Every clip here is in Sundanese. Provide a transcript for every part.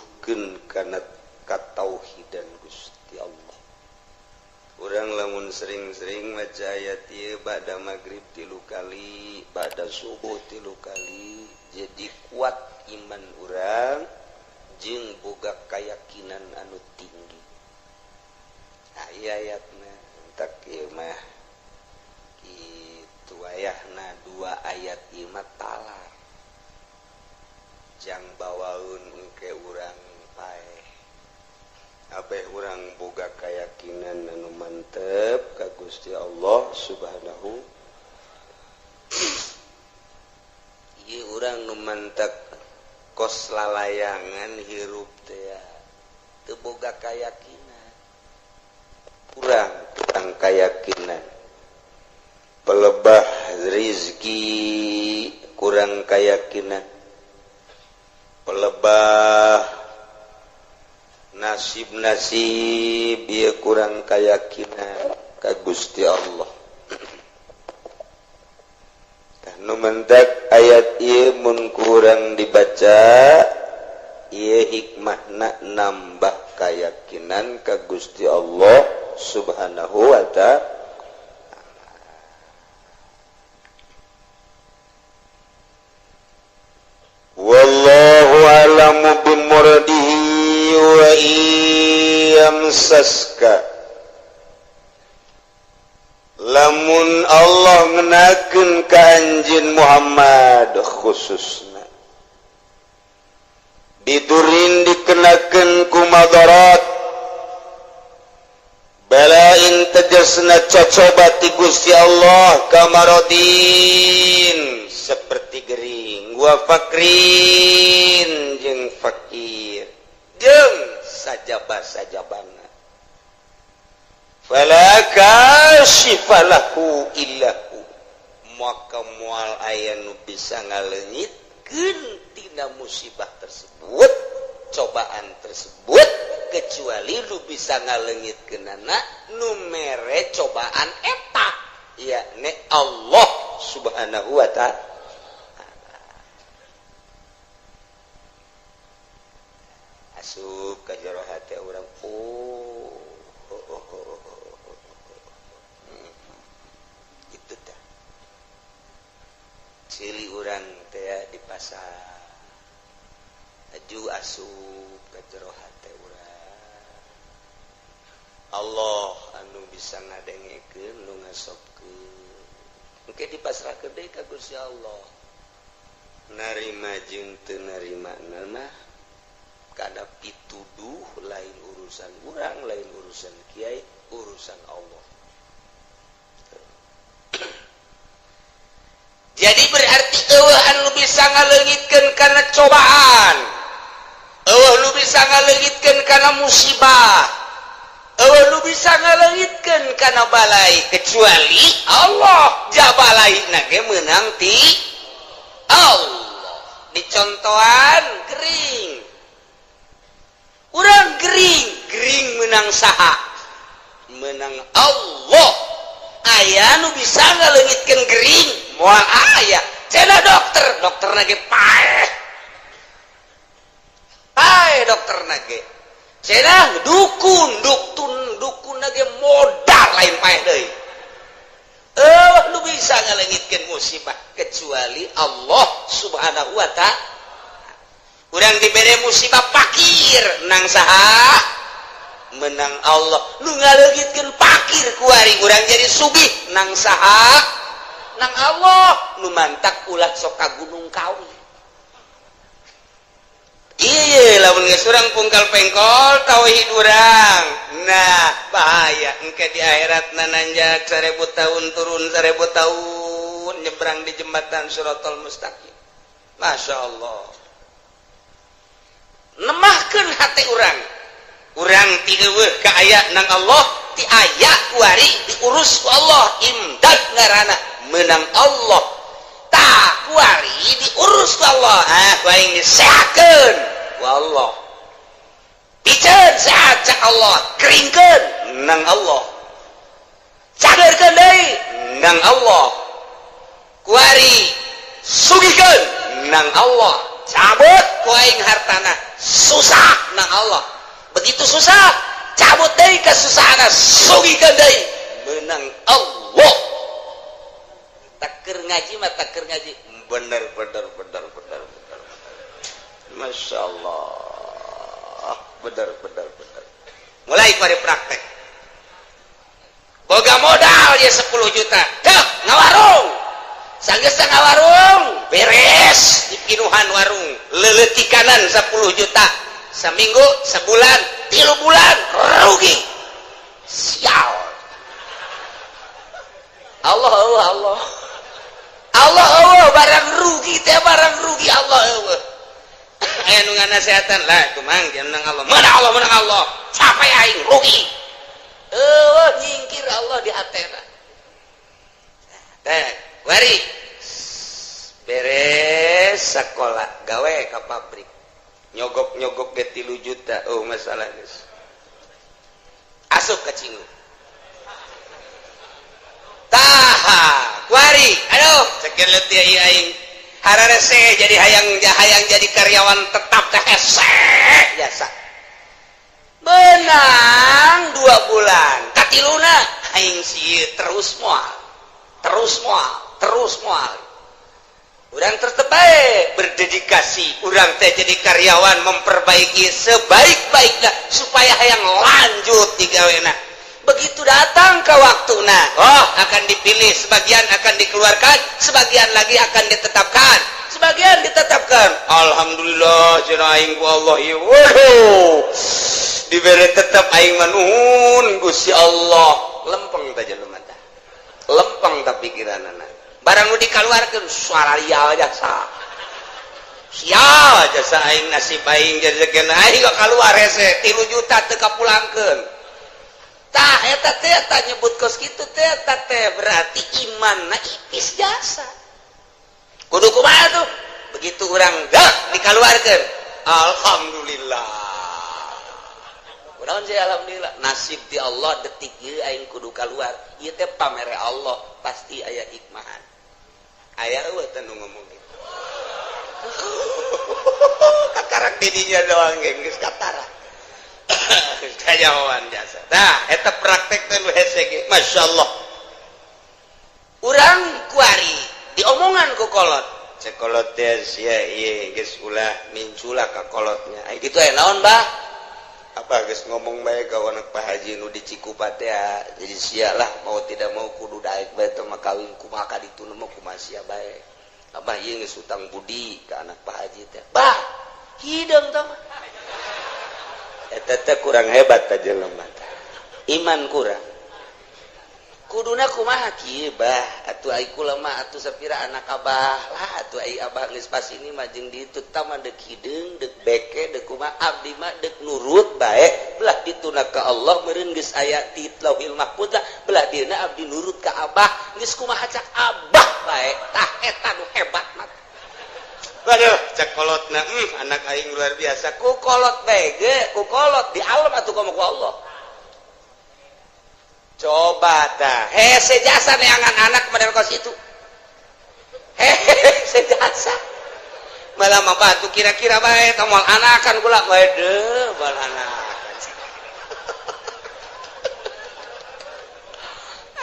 Nuduhkeun kana katauhidan Gusti Allah. Urang lamun sering-sering maca ayat ieu, ba'da maghrib tilu kali, ba'da subuh tilu kali, jadi kuat iman urang jeung boga keyakinan anu tinggi. Nah, ieu ayatna tak ieu mah kitu ayahna. Dua ayat ieu mah talar jang bawaun engke urang paeh, abeh urang boga keyakinan anu mantep ka Gusti Allah Subhanahu. Ieu urang nu mantep kos lalayangan hirup teh teu boga keyakinan, kurang kurang keyakinan, pelebah rizki kurang keyakinan, pelebah nasib-nasib ieu kurang keyakinan ka Gusti Allah. Tah, nu mentak ayat ieu mun kurang dibaca ieu hikmahna nambah keyakinan ka Gusti Allah Subhanahu wa ta'ala. Wallahu a'lamu bimuradihi wa yamsaska, lamun Allah ngenakeun ka anjeun Muhammad khususna, bidurin dikenakeun ku madarat, balain tegesna cocoba ti Gusti Allah, kamarodin seperti gering, wa fakrin jeung fakir jeung sajaba-sajabana, fala kasyifa lahu illahu, maka moal aya nu bisa ngaleungitkeun tina musibah tersebut, cobaan tersebut, kecuali lu bisa ngaleungitkeunana nu mere cobaan eta, yakni Allah Subhanahu wa ta'ala. Asup ka jero hate urang, oh. Itu tah cili urang teh di pasar aju asup ka jero hate urang, Allah anu bisa ngadengekeun, nu ngasobkeun. Engke dipasrahkeun deui ka Gusti Allah, narima jeung teu narima mah kada pituduh, lain urusan urang, lain urusan kiai, urusan Allah. Jadi berarti eueuh anu bisa ngaleungitkeun kana cobaan, eueuh nu bisa ngaleungitkeun kana musibah, eueuh nu bisa ngaleungitkeun kana balai kecuali Allah. Jabalai na ge meunang ti Allah. Dicontohan gering, urang gering, gering menang saha? Menang Allah. Aya nu bisa ngaleungitkeun gering? Moal aya. Cenah dokter, dokter ge paeh paeh, dokter ge. Cenah dukun, dukun, dukun ge modal, lain paeh deui. Eh, nu bisa ngaleungitkeun musibah kecuali Allah Subhanahu wa ta'ala. Urang dibere musibah fakir, nang saha? Menang Allah. Nu ngaleungitkeun fakir kuari urang jadi sugih, nang saha? Nang Allah. Nu mantak ulah sok ka Gunung Kawi. Iya, lamun geus urang pungkal pengkol tauhid urang, nah bahaya engke di akhirat. Nanjak 1000 tahun, turun 1000 tahun, nyebrang di jembatan Suratul Mustaqim. Masya Allah, nemahkeun hati urang. Urang ti eueuh ka aya nang Allah, ti aya kuari diurus ku Allah. Imdad ngaranna, menang Allah. Tak kuari diurus ku Allah, ah ku aing disehatkeun ku Allah, piceun sehat cak Allah, keringkeun nang Allah, cagerkeun deui nang Allah, kuari sugihkeun nang Allah, cabut ku aing hartana susah. Allah. Begitu susah, cabut deui kesusahan, sugihkeun deui, menang Allah. Taker ngaji mah, taker ngaji bener bener bener bener bener. Masya Allah, bener bener bener. Mulai pada praktek, boga modal ya 10 juta, dah ngawarung. Sanggeus ngawarung beres, dipinuhan warung, leletikanan 10 juta, seminggu, sebulan, 3 bulan rugi. Sial. Allah, Allah, Allah, Allah, Allah. Barang rugi teh, barang rugi, Allah, Allah. Aya nu nganasehatan lah, kumang menang Allah, menang Allah, menang Allah. Capek aing rugi. Oh, nyingkir Allah di hatena teh. Wari beres sekolah, gawe ka pabrik, nyogok-nyogok ge 3 juta. Oh, masalah geus asup ka cingu. Tah, kuari aduh, sekian letih aing, hararese jadi hayang hayang jadi karyawan tetap teh hese jasa. Menang 2 bulan, katiluna aing sih terus moal, terus moal, terus moal. Urang tetep bae berdedikasi, urang teh jadi karyawan memperbaiki sebaik-baiknya supaya hayang lanjut digawena. Begitu datang ke waktu, nah, oh, akan dipilih, sebagian akan dikeluarkan, sebagian lagi akan ditetapkan. Sebagian ditetapkan, alhamdulillah cenah aing ku Allah ieu, waduh, diberi tetap, aing mah nuhun Gusti Allah. Lempeng teh jelema teh, lempeng tah pikiranana. Barang nu dikeluarkeun, suara ria jasa, sial jasa aing, nasib aing jadi aing kok keluar hese, 3 juta teu kapulangkeun. Tah, eta teh, eta nyebut kos kitu teh, eta teh berarti imanna ipis jasa. Kudu kumaha tuh? Begitu urang dak dikeluarkeun, alhamdulillah. Kunaon sih alhamdulillah? Nasib di Allah, detik ieu aing kudu keluar. Ieu teh pamere Allah, pasti aya hikmahan. Aya eueuh teh nu ngomong gitu? Kakarak didinya doang geus katara. Kajawan jasa. Nah, eta praktek teh nu hese ge. Masya Allah. Urang kuari diomongan ku kolot. Cek kolot teh, sia ieu geus ulah mincula ka kolotnya. Ai kitu aya naon, Bah? Apa geus ngomong bae ka anak Pak Haji nu di Cikupa teh, jadi sia lah, mau tidak mau kudu daek bae teh mah kawin, kumaha ka ditu mah, kumaha sia bae. Abah ieu geus utang budi ka anak Pak Haji teh. Bah, hideung teh mah. Eta teh kurang hebat teh jelema teh. Iman kurang. Kuduna kumaha kieu, Bah? Atuh ai kula mah atuh sapira anak abah lah atuh, ai abah geus pas ini mah jeung ditu tah mah deuk hideung, deuk beke, deuk kumaha, abdi mah deuk nurut bae. Belah dituna ka Allah meureun geus aya di Lauhil Mahfuz lah, belah dieuna abdi nurut ka abah, geus kumaha cak abah bae. Tah, eta nu hebat mah. Waduh, cek kolotna, anak aing luar biasa. Ku kolot bae ge, ku kolot di alam atuh komo ku Allah. Coba dah, hese jasa neangan anak model kos itu. Hese jasa. Malah mah batu kira-kira bae moal anakan kula, waduh, moal anakan.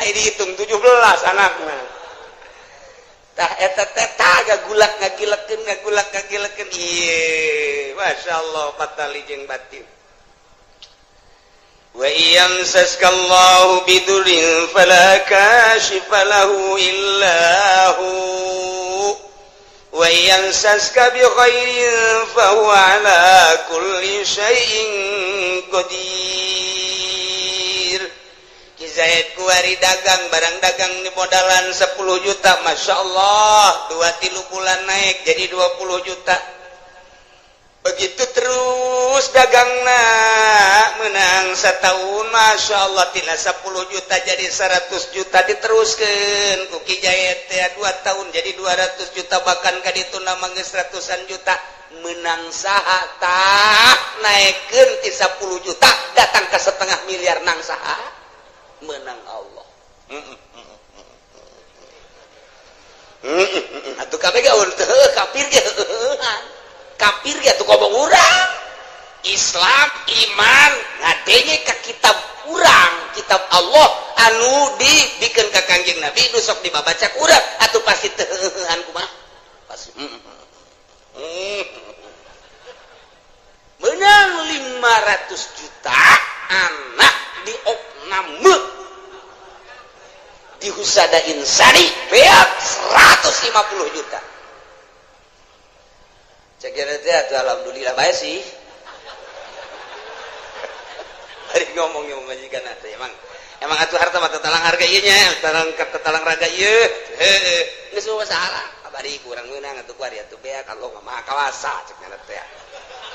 Ai dihitung 17 anakna. Tah, eta teh tah gagulak ngagilekeun, ngagulak ngagilekeun. Ieu, masyaallah, patali jeung batin. Wa yamsaska Allahu bidurrin fala kashifa lahu illa hu wa yamsaska bi khairin fa huwa ala kulli syai'in qadir. Ki Zaid kuari dagang, barang dagang di modalan 10 juta, Masya Allah, 2-3 bulan naik jadi 20 juta. Begitu terus dagangna menang setahun, Masya Allah, tina 10 juta jadi 100 juta. Diteruskan ku Ki Zaid teh 2 tahun jadi 200 juta, bahkan ka ditu nama geus ratusan juta. Menang saha tah? Naikkeun ti 10 juta datang ke setengah miliar, nang saha? Menang Allah. Atuh kabeh ge kafir ge, kafir ge tuh ngomong urang. Islam iman ngadenge ka kitab urang, kitab Allah anu dibikeun ka Kangjeng Nabi, nu sok dibabaca ku urang, atuh pasti teu heuheuhan kumaha, pasti Menang 500 juta, anak di opname di Husada Insani beak 150 juta. Cek teh atuh, alhamdulillah bae sih. Bari ngomong yang majikan atuh, emang emang atuh harta mah tetalang harga ieu nya, tetalang tetalang raga ieu. Heueuh, geus masalah abari kurang meunang atuh kuari atuh beak, Allah mah Maha Kawasa cek teh.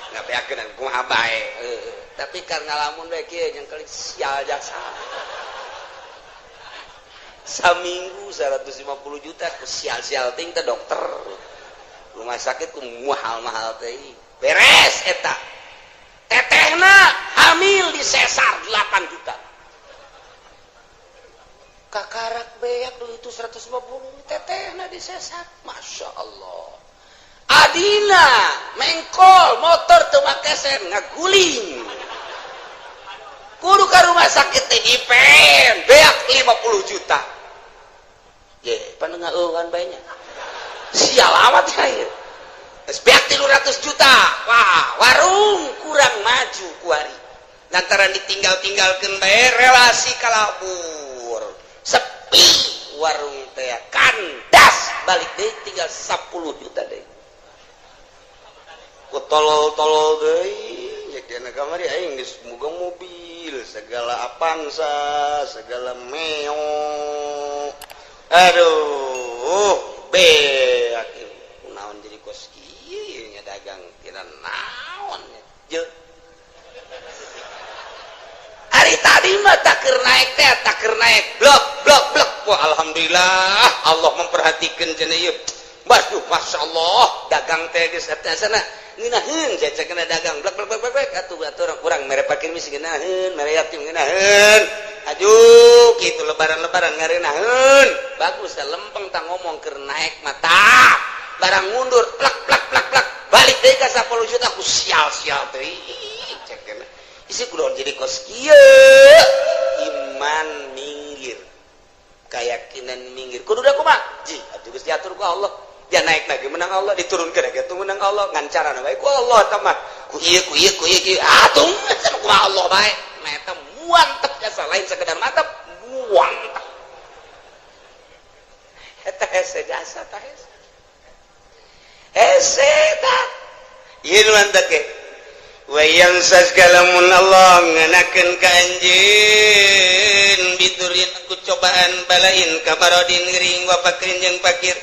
Nggak beakeun kumaha bae. Tapi karena lamun bae kieu yang kali sial jasa. Saminggu 150 juta ku sial-sial ting teh, dokter rumah sakit ku mahal-mahal teh. Beres eta, tetehna hamil di sesar 8 juta, kakarak beak dulu itu 150, tetehna di sesar. Masya Allah, adina mengkol motor teu make sen, ngaguling kudu ka rumah sakit teh, IPN beak 50 juta. Ye, panengah bae nya, sial amat ya. Geus beak 300 juta. Wah, warung kurang maju kuari lantaran ditinggal-tinggalkeun bae, relasi kalabur, sepi warung teh, kandas, balik deui tinggal 10 juta deui. Ku tolol-tolol deui ya dina kamari, aing geus boga mobil segala, Avanza segala, Meo, aduh, beak naon jadi kos kieu nya, dagang kira naon je. Hari tadi mah takeur naik teh, takeur naik, blok blok blok. Wah, alhamdulillah Allah memperhatikan cenah ieu. Waduh, masya Allah, dagang teh geus eta sana ngeunaheun saya kena dagang, blok blok blok blok. Atuh atuh urang mere fakir miskin ngeunaheun, mere yatim ngeunaheun. Aduh, kitu lebaran-lebaran ngareunaheun. Bagus dah, lempeng tak ngomong keur naik mata. Barang mundur plak plak plak plak, balik deui ka 10 juta ku sial-sial teh. Cek kena. Isi kudu jadi kos kieu. Iman minggir. Keyakinan minggir. Kudu da kumaha? Ji, atuh geus diatur ku Allah. Dia naik lagi menang Allah, diturunkan lagi atuh menang Allah, ngan carana bae ku Allah eta mah. Ku ieu ku ieu ku ieu ku atuh kumaha Allah bae. Nah, eta muantep jasa, lain sekedar mantap, muantep. Eta hese jasa tah, hese. Hese tah. Ieu nu mantep ge. Wa yamsaska lamun Allah ngenakeun ka anjeun bidurin ku cobaan balain kamarodin gering wa fakrin jeung fakir,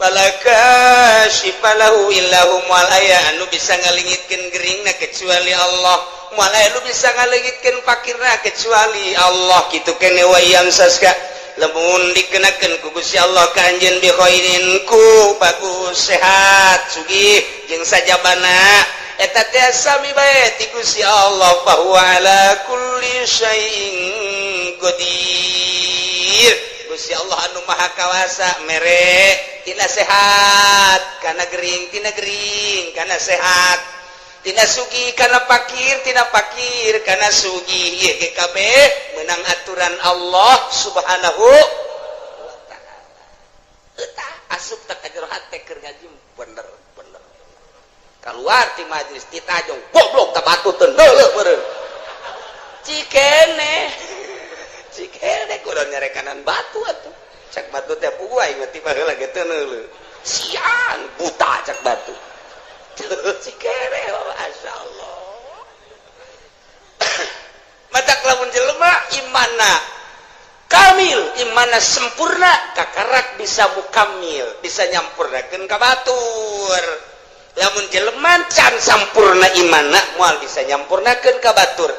fala kasyifa lahu illahu, moal aya anu bisa ngalengitkeun geringna kecuali Allah, moal aya anu bisa ngalengitkeun fakirna kecuali Allah. Kitu kene. Wa yamsaska lamun dikenakeun ku Gusti Allah ka anjeun bi khairin ku bagus, sehat, sugih jeung sajabana, eta teh sami bae ti Gusti Allah, bahwa ala kulli syai'in qadir. Gusti Allah anu maha kawasa mere tina sehat kana gering, tina gering kana sehat, tina sugih kana fakir, tina fakir kana sugih. Ieu ge kabeh menang aturan Allah Subhanahu wa Taala. Eta asup tak ka jero hate keur ngaji bener bener, keluar ti majlis ti tajong, goblok tak batu teu neuleuh meureun. Cikene cikene kudu nyarekanan batu atuh. Cak batu teh, puguh aing mah ti baheula ge teu neuleuh, siang buta, cak batu. Cikene, masya Allah. Matak lamun jelema imana kamil, imana sempurna, kakarak bisa mukamil, bisa nyampurnakeun ka batur. Lamun jelema can sampurna imana, moal bisa nyampurnakeun ka batur.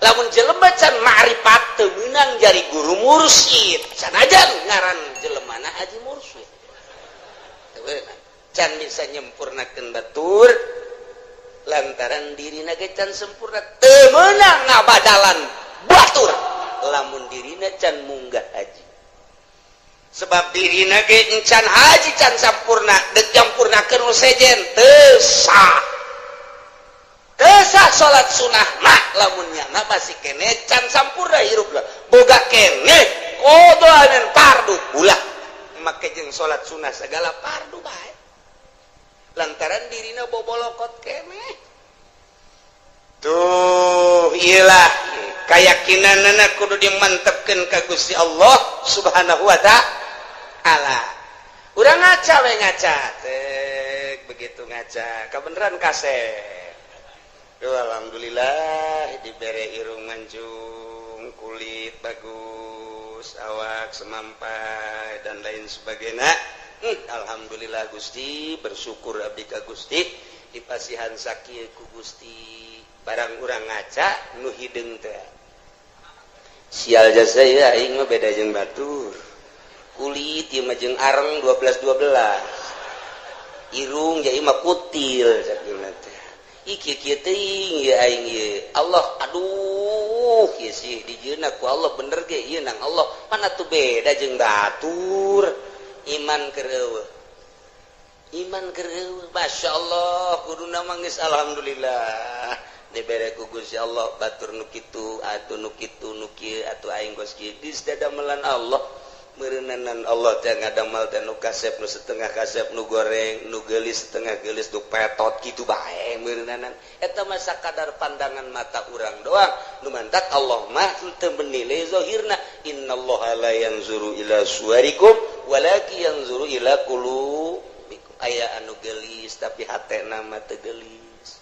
Lamun jelema can ma'rifat, teu meunang jari guru mursyid, sanajan ngaran jelemana haji mursyid. Teu meunang, can bisa nyempurnakeun batur lantaran dirina ge can sempurna. Teu meunang ngabadalan batur lamun dirina can munggah haji, sebab dirina ge can haji, can sampurna. Dek nyampurnakeun nu sejen teu sah, teu sah. Ulah salat sunah mah lamun nyana masih kene can sampurna hirup lah. Boga kene qadha dan fardu ulah make jeung salat sunah segala fardu bae. Lantaran dirina bobolokot kene. Tuh iyalah keyakinanana kudu dimantepkeun ka Gusti Allah Subhanahu wa ta'ala. Urang ngaca we ngaca. Tek begitu ngaca kebenaran kasep. Duh, alhamdulillah dibere irung mancung, kulit bagus, awak semampai dan lain sebagainya. Alhamdulillah Gusti, bersyukur abdi ka Gusti dipasihan sakieu ku Gusti. Barang urang ngaca nu hideung teh. Sial jasa ya aing mah beda jeung batur. Kulit ieu mah jeung areng 12 12. Irung ja ieu mah kutil sakieu teh. Iki kieu teuing ieu aing ieu. Allah aduh kieu sih dijieunna ku Allah bener ge ieu nang Allah. Mana tuh beda jeung batur. Iman keur eueuh. Iman keur eueuh. Masyaallah kuduna mah geus alhamdulillah. Dibere ku Gusti Allah batur nu kitu atuh nu kitu nu kieu atuh aing geus kieu geus dadamelan Allah. Meureunanan Allah teh ngadamel teh nu kasep nu setengah kasep nu goreng nu geulis setengah geulis nu petot kitu bae meureunanan eta mah sakadar pandangan mata urang doang nu mantak Allah mah teu menilai zahirna innallaha la yanzuru ila suwarikum walakin yanzuru ila qulubikum aya anu geulis tapi hatena mah teu geulis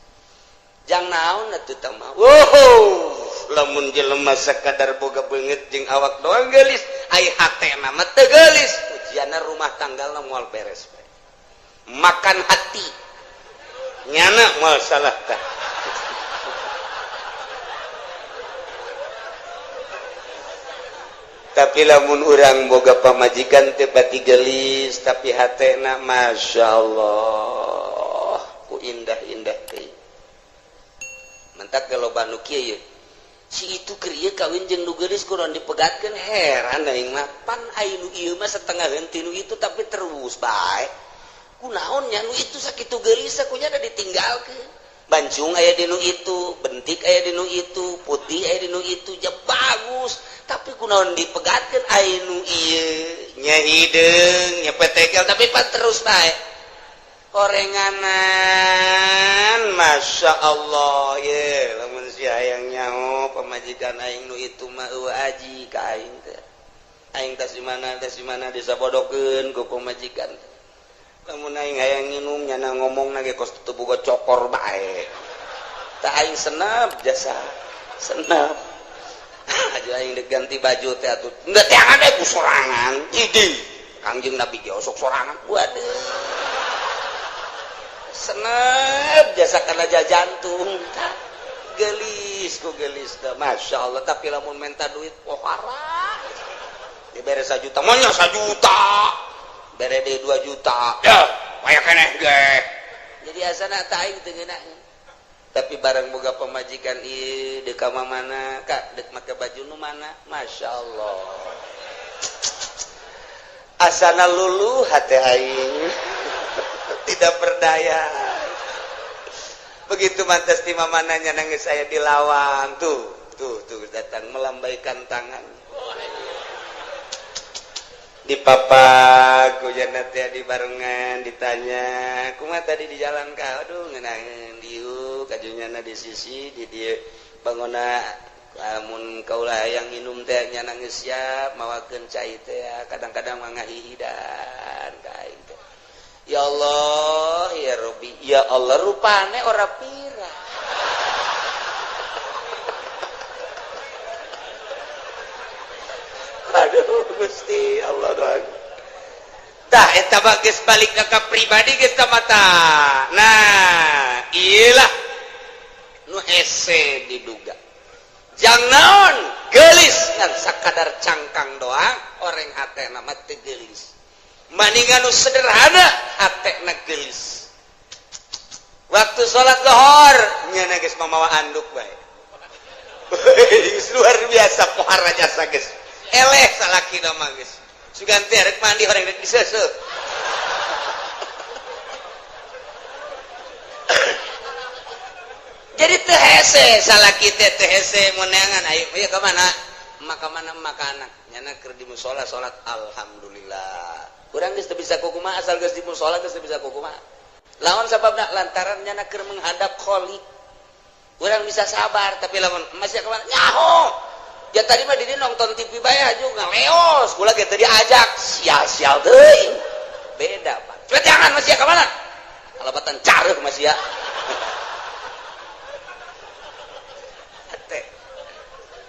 jang naon atuh tah mah wow lamun jelema sakadar boga beungeut jeung awak doang geulis ai hatena mah teu geulis ujianna rumah tanggalna moal beres bae makan hati nyana moal salah tah. Tapi lamun urang boga pamajikan teu pati geulis tapi hatena masyaallah ku indah-indah teh mentak loba nu kieu ye si itu keur ieu kawin jeung nu geulis kudu dipegatkeun heran aing mah pan ai nu ieu mah setengah heunteu nu itu tapi terus bae kunaon nya nu itu sakitu geulis kunya da ditinggalkeun bancung aya di nu itu bentik aya di nu itu putih aya di nu itu ja bagus tapi kunaon dipegatkeun ai nu ieu nya hideung nya petekel tapi pan terus bae korenganan Masya Allah ye lamun si hayang nyaho pamajikan aing nu itu mah eueuh aji ka aing teh aing tas di mana disabodokeun ku pamajikan lamun aing hayang nginum nyana ngomongna ge kos teu boga cokor bae tah aing senep jasa senep aja aing deuk ganti baju teh atuh henteu teangan we ku sorangan idi Kangjeng Nabi ge osok sorangan waduh senep jasa kana jantung gelis ku gelis dah Masya Allah tapi lamun minta duit pohara dibere 1 juta monya 1 juta bere deui 2 juta ya aya keneh ge jadi asana tah aing teu ngeunaheun tapi barang boga pamajikan ieu deuk ka mana ka deuk make baju nu mana Masya Allah asana luluh hate aing tidak berdaya begitu mantas di mamananya nangis saya di lawang tuh tuh tuh datang melambaikan tangan di papak hujan teh di barengan ditanya kumaha tadi di jalan ka aduh ngeunaheun diuk kajunyana di sisi di dieu bangona lamun kaula hayang minum teh nya nangis siap mawakeun cai teh kadang-kadang mah ngahihidan ka aing teh. Ya Allah, ya Rabbi, ya Allah rupane ora pira. Aduh Gusti Allah doang. Tah eta mah geus balik ka pribadi geus tah mata. Nah, iyalah nu hese diduga. Jang naon geulis ngan sakadar cangkang doang oreng hatena mah teu geulis. Maningan nu sederhana hatena geulis. Waktu salat lohor nyana geus mamawa anduk bae. Luar biasa pohara jasa geus. Eleh salakina mah geus. Sugan teh rek mandi horeng rek diseuseuh. Jadi teu hese salaki teh teu hese mun neangan ayo ieu ka mana? Maka mana makanan nyana keur di musala salat alhamdulillah. Urang geus teu bisa kukumaha asal geus di musala geus teu bisa kukumaha. Lawan sababna lantaran nyana keur menghadap Khalik. Urang bisa sabar tapi lamun masih ka mana? Nyaho. Ya tadi mah didi nonton TV bae juga ngaleos, kula ge teu diajak, sia-sia teuing. Beda, Pak. Cepet jangan masih ka mana? Kalebatan careuh masih ya.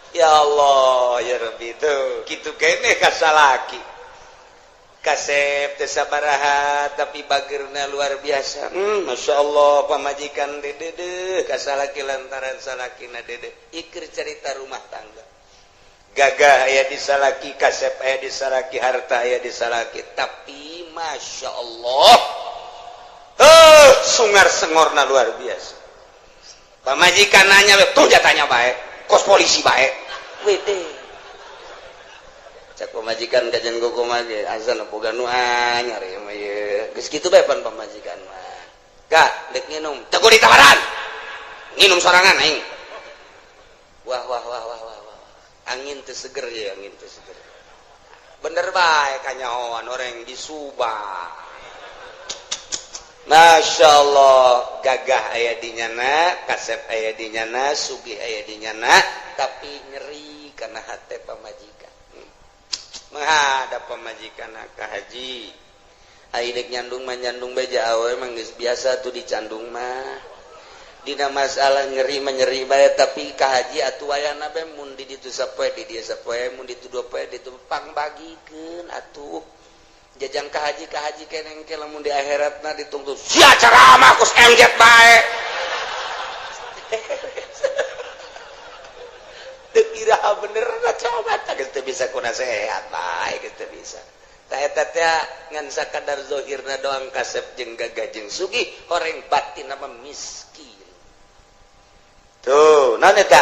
Ya Allah, ya Rabbi tuh. Kitu keneh ka salaki. Kasep teu sabaraha tapi bageurna luar biasa. Masya Allah pamajikan dedeh ka salaki lantaran salakina dedeh. Ikir cerita rumah tangga. Gagah aya di salaki, kasep aya di salaki, harta aya di salaki, tapi Masya Allah. Sungar sengorna luar biasa. Pamajikan nanya tuh jatanya bae. Kos polisi bae. Wede. Cak pamajikan kajian kumaha ge azan boga nu anyar ieu mah ieu. Geus kitu bae pan pamajikan mah. Gak, dek nginum. Teu ditawaran. Nginum sorangan aing. Wah wah wah wah wah wah. Angin teu seger ya, angin teu seger. Bener bae kanyahoan orang di Subang. Masya Allah gagah aya di nyana, kasep aya di nyana, sugih aya di nyana, tapi nyeri karena hati pamajikan. Menghadap pamajikan ka haji. Ai dek nyandung mah nyandung beja awe emang geus biasa tuh dicandung mah. Dina masalah nyeri mah nyeri bae tapi ka haji atuh wayana bae mun di ditu sapoe di dieu sapoe mun ditu dua poe ditu pangbagikeun atuh. Jajang ka haji keneng ke lamun di akhiratna ditungtu sia ceramah kus MZ bae. Teu iraha bener na coba tah geus teu bisa ku nasehat bae geus teu bisa. Tah eta teh ngan sakadar zahirna doang kasep jeung gagah jeung sugih horeng batin mah miskin. Tuh naon eta?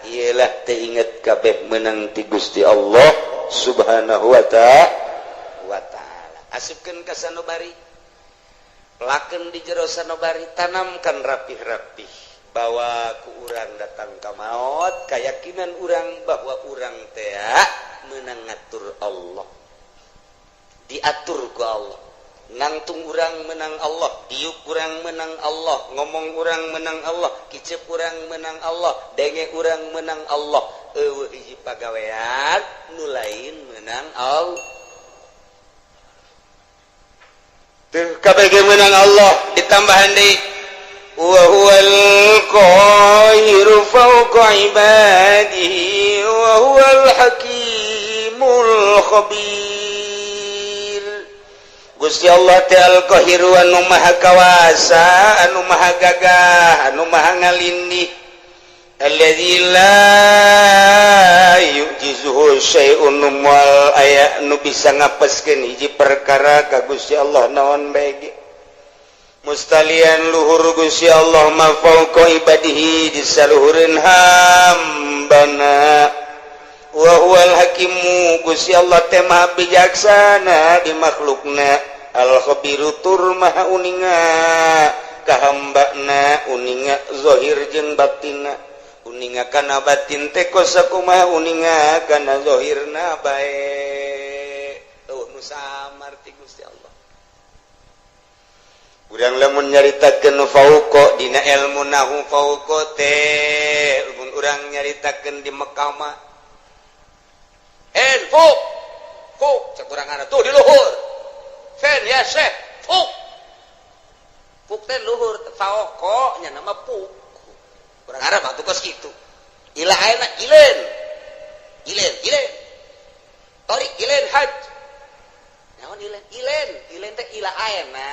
Ieu lah teu inget kabeh meunang ti Gusti Allah Subhanahu wa ta'ala. Asupkeun ka sanobari, lakeun di jero sanobari, tanamkan rapih-rapih bahwa ku urang datang ka maot, keyakinan urang bahwa urang teh meunang ngatur Allah, diatur ku Allah, nangtung urang menang Allah, diuk urang menang Allah, ngomong urang menang Allah, kicep urang menang Allah, denge urang menang Allah, eueuh hiji pagawean nu lain menang Allah. Tuh KBG menang Allah ditambahan deui wa huwal qahiru fawqa ibadihi wa huwal hakimul khabir. Gusti Allah teh al qahiru anu maha kawasa anu maha gagah anu maha ngalindih alladzi la yu'jizuhu syai'un moal aya nu bisa ngapeskeun hiji perkara ka Gusti Allah naon bae ge mustalian luhur Gusti Allah ma fauqa ibadihi di saluhureun hambana wa huwal hakimu Gusti Allah teh maha bijaksana di makhlukna al khabiru tur maha uninga ka hambana uninga zahir jeung batinna uninga kana batin teh kosakumaha uninga kana zahirna bae eueuh nu samar ti Gusti Allah. Urang lamun nyaritakeun fauqa dina ilmu nahu fauqa teh mun urang nyaritakeun di Mekah mah en fuk fuk cek urang ada tuh di luhur fen ya syekh fuk fuk teh luhur fauqa nya nama fuk urang Arab atuh kos kitu ilah ayeuna ileun ileun ileun torik ileun haj naon ileun ileun ileun teh ilah ayeuna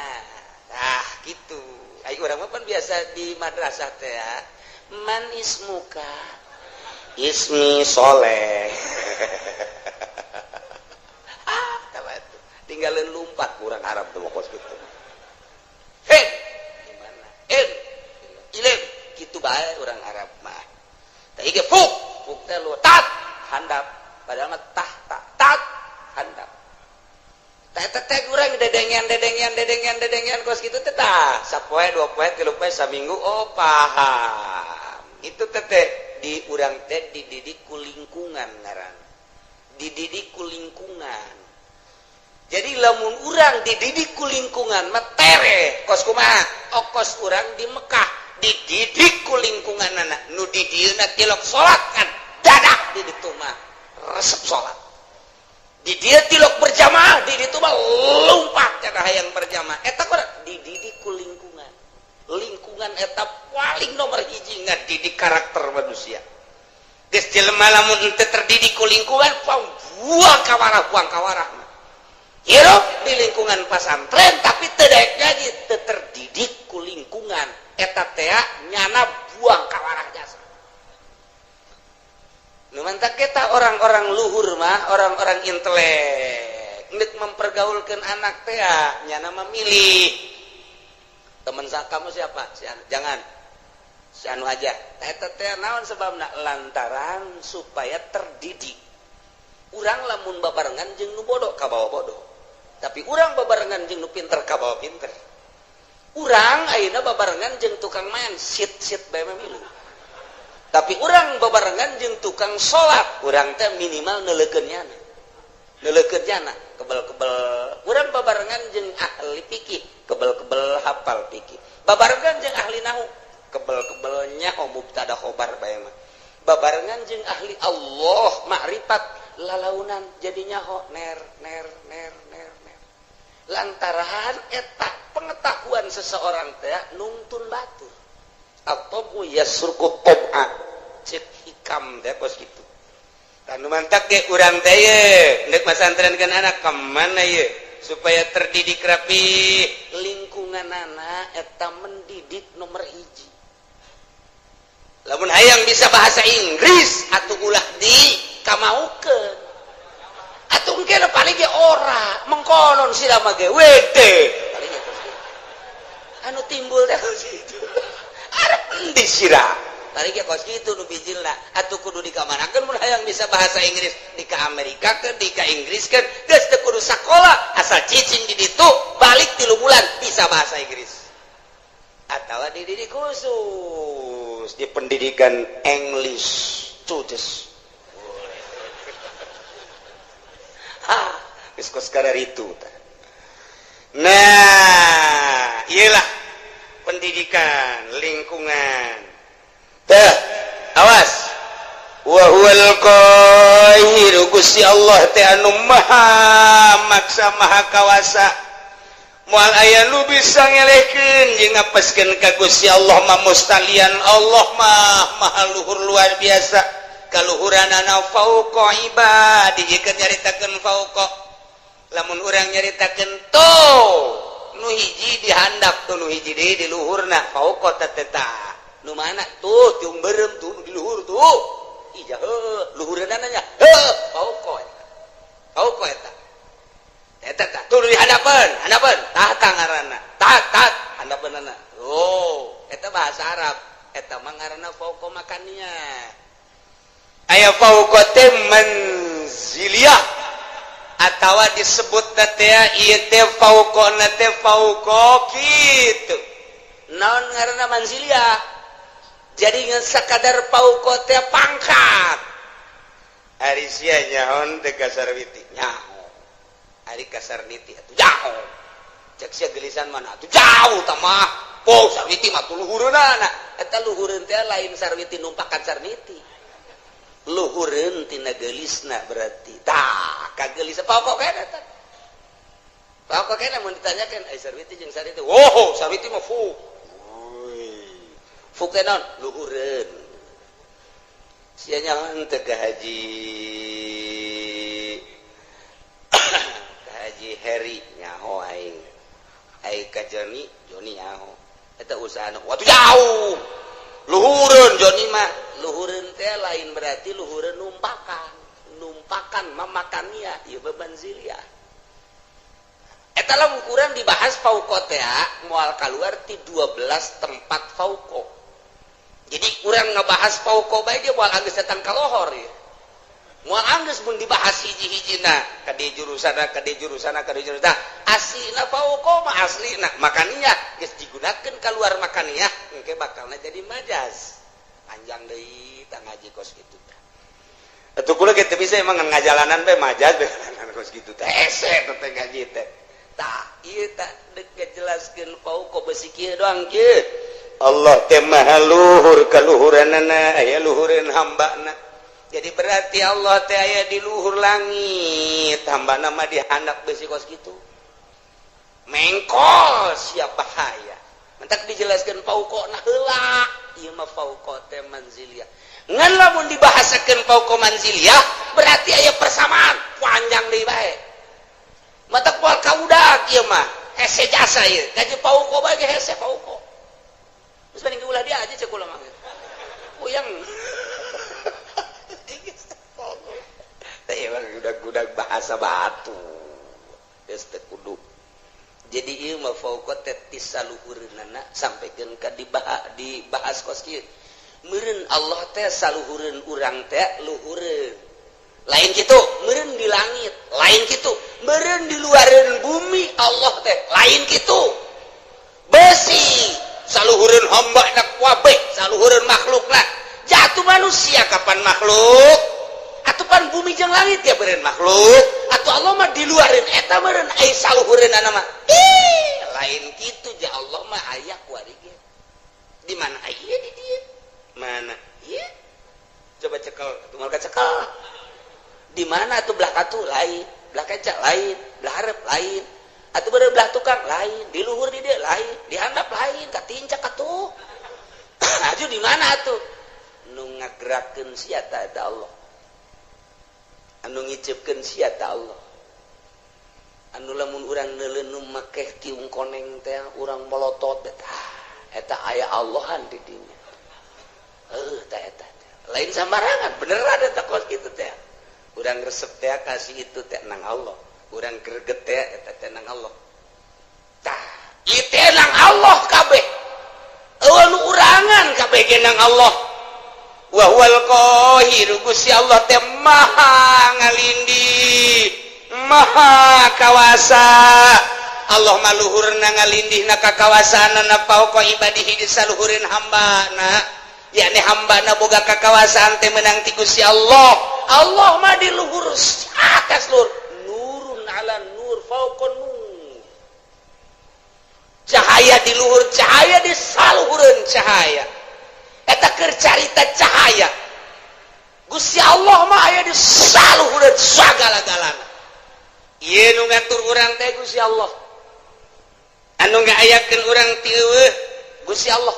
ah gitu ai urang mah pan biasa di madrasah teh ya man ismuka ismi soleh. Ah tinggalin lumpat kurang Arab tuh kos kitu hei gimana en ileun kitu bae urang Arab mah tah ieu fuk fuk teh lu tat handap padahal mah tah tak tat handap tah eta teh urang dedengean dedengean dedengean dedengean kos kitu teh tah sapoe dua poe tilu poe saminggu oh paham. Itu teteh di urang teh dididik ku lingkungan, ngaran dididik ku lingkungan. Jadi lamun urang dididik ku lingkungan mah tere kos kumaha. Okos urang di Mekah dididik ku lingkungan, anak nu di dieuna tilok salat kan dadak di ditu mah resep salat. Di dieu tilok berjamaah, di ditu mah lompat kana hayang berjamaah. Eta kurang dididik ku lingkungan. Lingkungan eta paling nomor hiji ngadidik karakter manusia. Geus jelema lamun henteu terdidik ku lingkungan, buang kawarah, buang kawarah. Hirup di lingkungan pasantren tapi teu daek ngaji, teu terdidik ku lingkungan, eta teh nyana buang kawarah jasa. Nu mantak kita orang-orang luhur mah, orang-orang intelek, nek mempergaulkan anak teh nyana memilih teman. Kamu siapa? Si anu. Jangan si anu aja. Eta teh naon sebabna? Lantaran supaya terdidik. Urang lamun babarengan jeung nu bodoh, kabawa bodoh, tapi urang babarengan jeung nu pinter, kabawa pinter. Urang ayeuna babarengan jeung tukang main sit sit bae milu, tapi urang babarengan jeung tukang salat, urang teh minimal neuleukeun nyana, neuleukeun nyana kebel-kebel. Urang babarengan jeung ahli fikih, kebel-kebel hafal fikih. Babarengan jeung ahli nahu, kebel-kebel nyaho mubtada khobar bae mah. Babarengan jeung ahli Allah, makrifat, lalaunan jadi nyaho ner ner ner ner ner. Lantaran eta pengetahuan seseorang teh nungtun batur atau yasruqu tob'a, cek hikam teh kos kitu. Tanu mantak ge urang teh ye ndek masantrenkeun anak ka mana ye supaya terdidik rapi. Lingkungan anak eta mendidik nomor hiji. Lamun hayang bisa bahasa Inggris atau ulah di kamaukeun atuh, engke paling ge ora mengkonon sila mah ge wede paling ge anu timbul teh kitu. Arep endi sira? Paling ge kos kitu nu bijilna. Atuh kudu dikamanakeun mun hayang bisa bahasa Inggris? Di ka Amerika ke, di ka Inggris kan geus teu kudu sakola, asal cicing di ditu, balik 3 bulan bisa bahasa Inggris. Atau dididik khusus di pendidikan English Tudes. Ha, geus kos itu. Nah, iyalah pendidikan lingkungan teh. Awas, wa huwal qahiru, Gusti Allah teh anu maha maksa, maha kawasa, moal aya nu bisa ngelehkeun jeung ngapeskeun ka Gusti Allah mah. Mustalian Allah mah maha luhur, luar biasa kaluhuranana. Fauqa ibadi, jika nyaritakeun fauqa, lamun urang nyaritakeun tuh nu hiji dihandap tuh, nu hiji deui di luhurna. Fauqa teh nu mana tuh? Tiung beureum tuh di luhur tuh. Ija heuh, luhureunana nya heuh, fauqa eta, fauqa eta. Eta tah tuh di handapeun, handapeun tahta ngaranna, taht taht handapeunana. Oh, eta bahasa Arab, eta mah ngaranna fauqa makannya. Aya fauqa teh manziliyah atawa disebut teh ieu teh fauqa teh fauqa kitu. Naon ngaranna manziliyah? Jadi ngan sakadar fauqa teh pangkat. Ari sia nyaho teh ka Sarwiti? Nyaho. Ari ka Sarniti atuh jauh. Cek sia gelisan mana atuh jauh tah mah. Po Sarwiti mah tuh luhureunana. Eta luhureun teh lain Sarwiti numpakan Sarniti, luhureun tina geulisna berarti. Tah kagelis pokok kene eta, pokok kene. Mun ditanyakeun ai Sarwiti jeung Sarniti, wow, Sarwiti mah fu fu teh naon? Luhureun. Sia nyaho teu ka Haji, ka Haji Heri? Nyaho aing. Ai ka Joni? Joni nyaho eta usahana waktu jauh luhureun. Joni mah luhureun teh lain berarti luhureun numpakan, numpakan mamakannya ieu bebanzilia. Eta lah ukuran dibahas fauqa teh moal keluar ti 12 tempat fauqa. Jadi urang ngebahas fauqa bae dia moal anggeus datang ka lohor ya, moal anggeus mun dibahas hiji-hijina ka di jurusana, ka di jurusana, ka di jurusana. Aslina fauqa mah aslina makaniah, geus digunakeun keluar makaniah, engke bakalna jadi majaz. Panjang deui tah ngaji kos kitu. Atuh kula ge teu bisa emang ngajalanan bae majaz bae kos kitu teh. Hese teh ngaji teh. Tah, ieu tah deuk ngajelaskeun fauqa besi kieu doang kieu. Allah teh maha luhur kaluhuranana, aya luhureun hambana. Jadi berarti Allah teh aya di luhur langit, hambana mah di handap besi kos kitu. Mengkol siap bahaya. Mentak dijelaskeun fauqa nah heula, ieu mah fauqa teh manziliyah. Ngan lamun dibahasakeun fauqa manziliyah berarti aya persamaan, panjang deui bae. Matak moal kaudag ieu mah, hese jasa ieu. Gaji fauqa bae ge hese fauqa. Terus banding ulah dia aja cek kula mah. Puyeng. Teh emang gudag-gudag bahasa batu. Geus teu kudu. Jadi ieu mah fauqa teh ti saluhureunana sampaikeun ka dibahas kos kieu. Meureun Allah teh saluhureun urang teh luhureun. Lain kitu, meureun di langit, lain kitu, meureun di luareun bumi Allah teh, lain kitu. Besi saluhureun hamba na kabeh, saluhureun makhlukna. Jatuh manusia kapan makhluk? Atuh pan bumi jeung langit ya beureun makhluk. Atuh Allah mah di luareun eta meureun ai saluhureunana mah. Ih, lain kitu ja Allah mah aya kuari ge. Di mana aya di dieu? Mana? Ieu. Coba cekel, atuh moal kacekel. Di mana atuh belah katu lain, belah kaca lain, belah hareup lain. Atuh beureum belah tukang lain, di luhur di dieu lain, di handap lain, katincak atuh. Aju di mana atuh? Nu ngagerakeun sia ta eta Allah. Anu ngiceupkeun sia ta Allah. Anu lamun urang neuleun nu make tiung koneng teh urang molotot eta. Eta aya Allahan di dinya. Heuh ta eta. Lain sambarangan, beneran eta kos kitu teh. Urang resep teh kasih itu teh nang Allah. Urang greget teh eta teh nang Allah. Tah, ieu teh nang Allah kabeh. Eueuh nu urangan kabeh ge nang Allah. Wa huwal qahiru, Gusti Allah teh maha ngalindih, maha kawasa. Allah mah luhurna ngalindihna kakawasaanana fauqa ibadihi di saluhureun hambana. Yakni hambana boga kakawasaan teh menang ti Gusti Allah. Allah mah di luhur atas luhur. Nurun ala nur fauqa nur. Cahaya di luhur cahaya di saluhureun cahaya. Eta keur carita cahaya. Gusti Allah mah aya di saluhureun sagala-galana. Ieu nu ngatur urang teh Gusti Allah. Anu ngaayakeun urang ti eueuh Gusti Allah.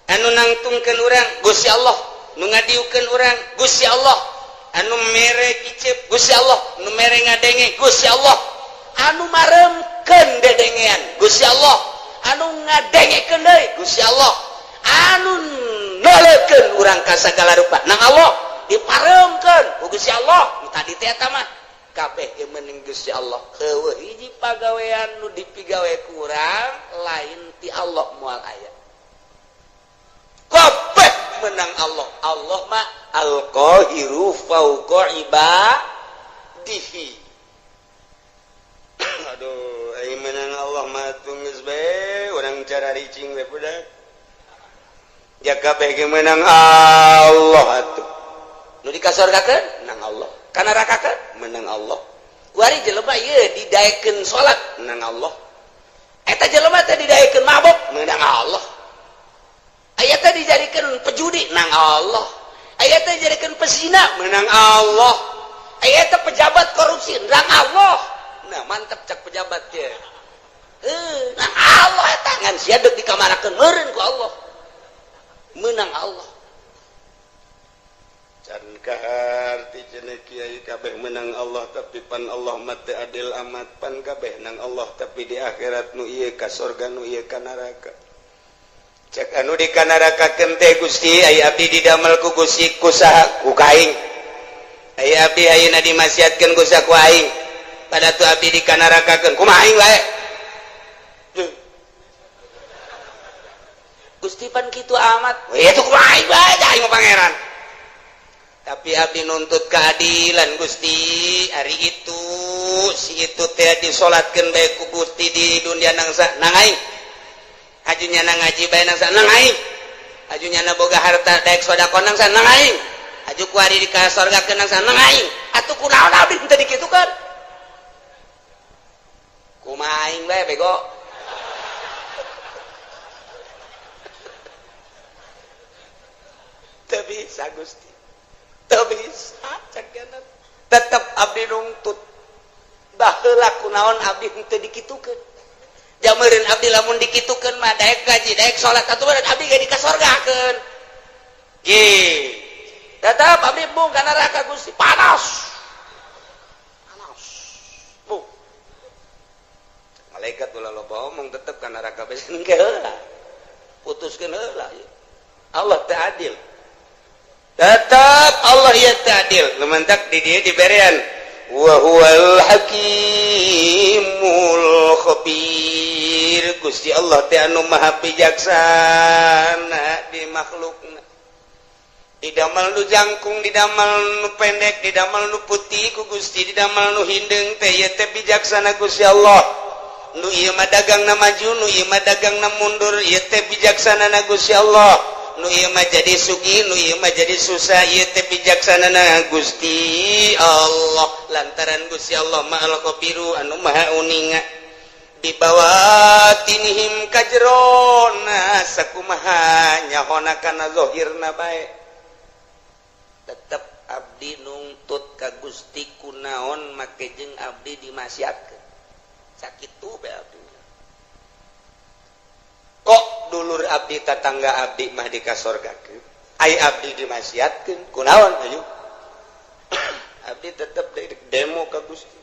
Anu nangtungkeun urang Gusti Allah, nu ngadiukeun urang Gusti Allah, anu mere iceup Gusti Allah, nu mere ngadenge Gusti Allah, anu maremkeun dedengean Gusti Allah, anu ngadengekeun deui Gusti Allah, anu neuleukeun urang ka sagala rupa nang Allah, diparemkeun ku Gusti Allah. Nu tadi teh eta mah kabeh ge meuning Gusti Allah. Heueuh hiji pagawean nu dipigawe ku urang lain ti Allah moal aya. Kabeh menang Allah. Allah mah al-qahiru fauqa ibadihi. Aduh, aing menang Allah mah geus bae urang cara ricing we budak. Ja kabeh ge menang Allah atuh. Nu dikasorgakeun nang Allah, kanarakakeun menang Allah. Kuari jelema ieu didaekeun salat nang Allah. Eta jelema teh didaekeun mabok menang Allah. Aya teh dijadikeun pejudi nang Allah. Aya teh dijadikeun pesina menang Allah. Aya teh pejabat korupsi nang Allah. Nah, mantep cak pejabat teh. Heuh, nang Allah eta ngan sia deuk dikamarakeun meureun ku Allah. Menang Allah. Can kaharti cenah kiai kabeh menang Allah, tapi pan Allah mah teu adil amat, pan kabeh nang Allah tapi di akhirat nu ieu ka sorga, nu ieu ka neraka. Cek anu di kanarakakeun teh, "Gusti, aya abdi didamel ku Gusti ku saha?" "Ku kaing." "Aya abdi ayeuna dimaksiatkeun ku saha?" "Ku aing." "Pada tu abdi dikanarakakeun kumaha aing wae?" Duh. "Gusti, pan kitu amat." "We itu kumaha aing wae, aing mah pangeran. Tapi abdi nuntut keadilan, Gusti. Hari itu si itu teh disolatkeun bae ku Gusti di dunia nang sa nang aing. Hajinya nang ngaji bae nang sa nang aing. Aju nyana boga harta daek sedekah nang saha, nang aing. Aju kuari di ka sorga nang saha, nang aing. Atuh kunaon abdi teu dikitukeun? Kumaha aing bae bego. Teu bisa Gusti. Teu bisa cek tetep abdi nungtut. Baheula kunaon abdi henteu dikitukeun. Jameureun abdi lamun dikitukeun mah daek gaji, daek salat atuh abdi ge dikasorgakeun. Ge. Tetep abdi bung ka neraka Gusti, panas. Panas. Bung. Malaikat ulah loba omong tetep ka neraka bae engke heula. Putuskeun heula. Allah teh adil. Tetap Allah ya teh adil. Nu mantak di dieu diberean wa huwal hakimul khabir. Gusti Allah teh anu maha bijaksana di makhlukna. Didamel nu jangkung, didamel nu pendek, didamel nu putih ku Gusti, didamel nu hindeung teh ieu teh bijaksana Gusti Allah. Nu ieu mah dagangna maju, nu ieu mah dagangna mundur, ieu teh bijaksana na Gusti Allah. Nu ieu mah jadi sugih, nu ieu mah jadi susah, ieu teh bijaksana na Gusti Allah. Lantaran Gusti Allah Maha Khabiru anu maha uninga. Bibawatinihim kajerona sakumaha nyahona kana zahirna bae. Tetep abdi nungtut ka Gusti kunaon make jeung abdi dimaksiatkeun. Sakitu bae abdi. Kok dulur abdi tatangga abdi mah dikasorgakeun, ai abdi dimaksiatkeun kunaon ayo. Abdi tetep demo ka Gusti.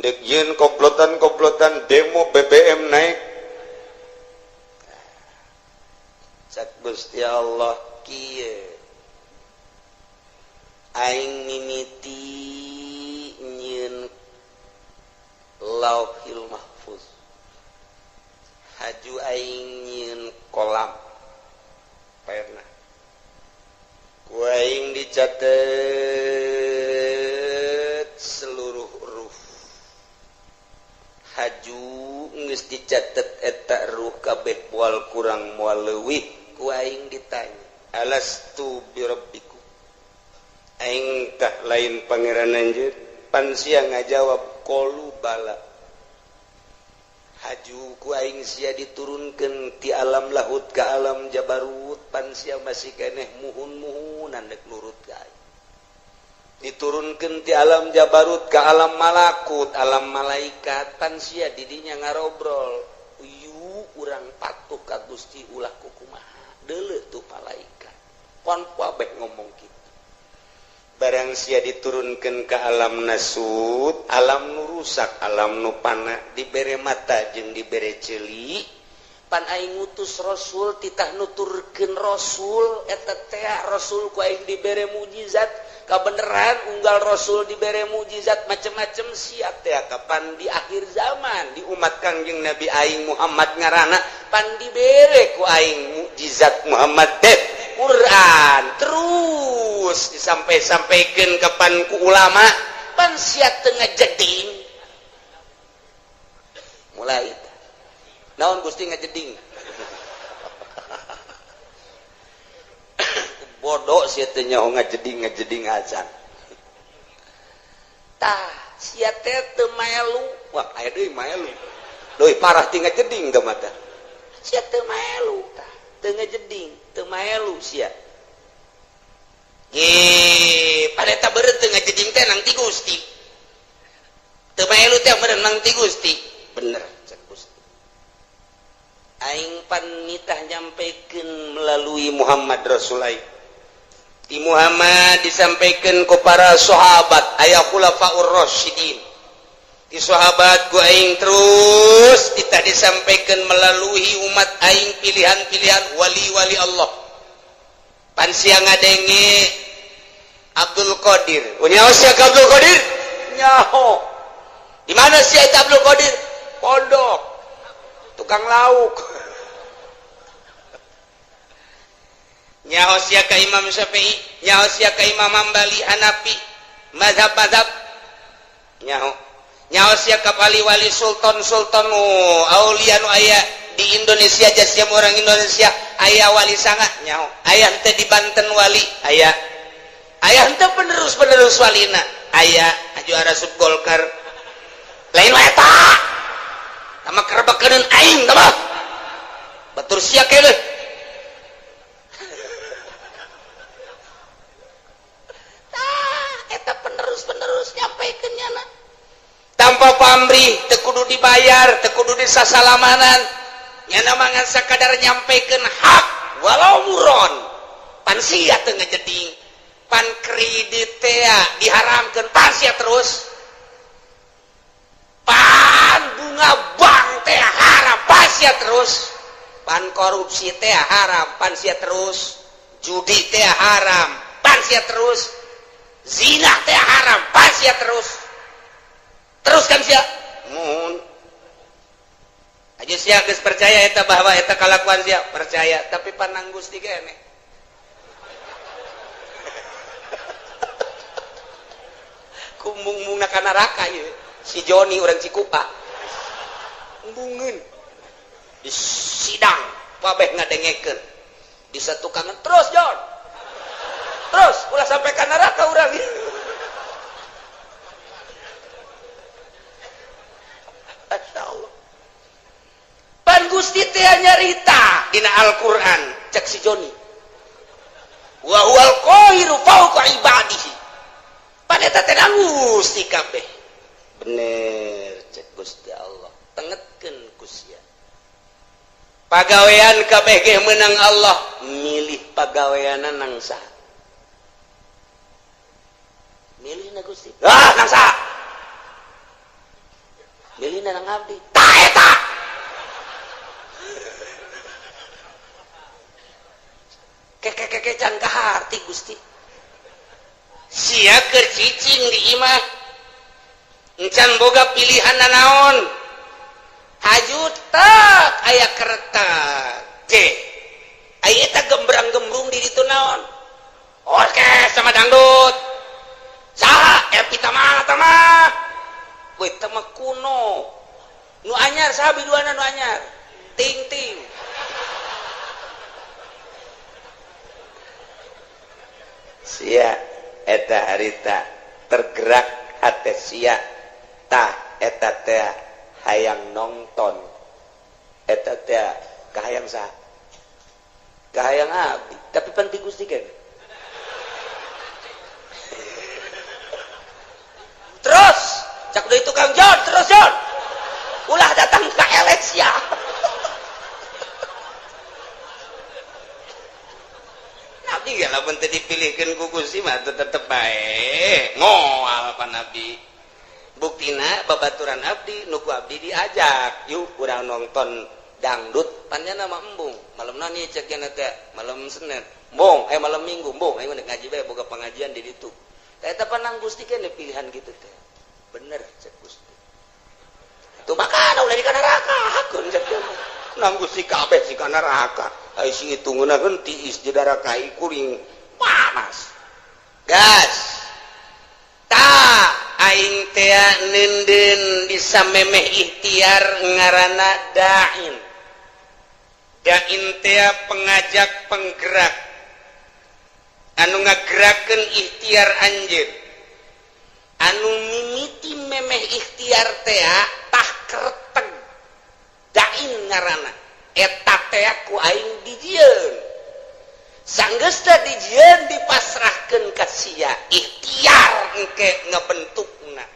Dek yeun komplotan-komplotan demo BBM naik. Cak Gusti Allah kieu. Aing mimiti nyieun Lauhil Mahfuz. Haju aing nyieun kolam pernah. Ku aing dicatet seluruh huruf. Haju geus dicatet eta ruh kabeh moal kurang moal leuwih. Ku aing ditanya, alastu birabbikum? Aing tah lain pangeran anjeun. Pan sia ngajawab qalu bala. Haju ku aing sia diturunkeun ti alam lahut ka alam jabarut, pan sia masih keneh muhun-muhunan dek nurut ka aing. Diturunkeun ti alam jabarut ka alam malakut, alam malaikat, pan sia didinya ngarobrol. Uyu urang patuh ka Gusti ulah kukumaha. Deuleu tuh malaikat. Pon kabeh ngomong kitu. Barang sia diturunkan ke alam nasut, alam nu rusak, alam nu pana, dibere mata jeung dibere ceuli, pan aing ngutus rasul titah nuturkeun rasul eta teh rasul ku aing dibere mukjizat, kabeneran unggal rasul dibere mukjizat macem-macem sia teh kapan di akhir zaman di umat Kangjeng Nabi aing Muhammad ngaranna pan dibere ku aing mukjizat Muhammad teh Quran terus disampai-sampaikan kapan ku ulama pan sia teu ngajeding. Mulai naon Gusti ngajeding. Bodoh sia teh nyaho ngajeding ngajeding acan. Tah sia teh teu maelu. Wah aya deui maelu. Leuwih parah ti ngajeding teh mah tah. Sia teu maelu tah, teu ngajeding, teu maelu sia. Ge, pada eta beureut teu ngajeding teh nang ti Gusti. Teu maelu teh meureun nang ti Gusti. Bener cek Gusti. Aing pan nitah nyampekeun melalui Muhammad Rasul aing. Ti Muhammad disampaikan ku para sahabat aya khulafaur rasyidin. Ti sahabat ku aing terus kita disampaikan melalui umat aing pilihan-pilihan wali-wali Allah. Pan sia ngadenge Abdul Qadir. Nyaho sia ka Abdul Qadir? Nyaho. Di mana sia eta Abdul Qadir? Pondok. Tukang lauk. Nyaho sia ka Imam Syafi'i, nyaho sia ka Imam Hambali, Hanafi, mazhab-mazhab. Nyaho. Nyaho sia ka wali-wali sultan-sultan nu aulia nu aya Di Indonesia aja, siap orang Indonesia aya wali sanga nyaho, aya henteu di Banten wali, aya aya henteu penerus-penerus walina, aya aju arasup Golkar lain wae eta sama kerebekeun aing tah batur sia keneh. Tah eta penerus-penerus nyampaikeun nyana tanpa pamrih, teu kudu dibayar, teu kudu disasalamanan, nyana mangan sakadar nyampaikeun hak walau muron. Pan sia teu ngejeding, pan kredit teh diharamkeun, pan sia terus, pan bunga bank teh haram, pan sia terus, pan korupsi teh haram, pan sia terus, judi teh haram, pan sia terus, zina teh haram, pan sia terus. Terus kan sia mun aja sia geus percaya eta bahwa eta kalakuan sia percaya, tapi panang Gusti keneh kumbung-mungna ka neraka ieu si Joni urang Cikupa embungeun di sidang kabeh ngadengekeun di satukangan terus Jon terus ulah sampai ka neraka urang. Masya Allah. Pan Gusti teh nyarita dina Al-Qur'an cek si Joni wa huwal qahiru fawqa ibadihi, pan eta teh Gusti kabeh bener cek Gusti Allah tengetkeun ku sia pagawean kabeh ge meunang Allah milih pagaweanna nang saha milihna Gusti ah nang saha milih nang abdi tah eta keke can kaharti Gusti sia keur cicing di imah encan boga pilihan nanaon haju tak aya kereta C aya eta gembrang-gembrung di ditu naon orkes sama dangdut saha Epi Tamah mah weh tama kuno nu anyar saha biduana nu anyar ting-ting sia eta harita tergerak hate sia tah eta teh hayang nonton eta teh kahayang saha kahayang abdi tapi pan ti Gusti kan terus cak deui tukang Jon terus Jon ulah datang ka Alexia. Nabi ge lamun teu dipilihkeun ku Gusti mah tetep bae ngoal pa Nabi. Buktina babaturan abdi nu ku abdi diajak yuk urang nonton dangdut panjana mah embung malam nani cek nya teh malam Senin embung malam Minggu embung aing ngaji bae boga pengajian di ditu. Eta panang Gusti keneh pilihan gitu teh. Bener cek Gusti. Tuh makana ulah di kana neraka hakun cek dia mah. Nang Gusti kabeh si kana neraka. Ai si itu ngeunaheun tiis di darah kai kuring panas. Gas. Ta aing teh neundeun bisa memeh ikhtiar ngaranna da'in. Da'in teh pengajak penggerak. Anu ngagerakeun ikhtiar anjeun. Anu mimiti memeh ikhtiar teh tah kerteg dain ngaranna eta teh ku aing dijieun sanggeusna dijieun dipasrahkeun ka sia ikhtiar engke ngabentukna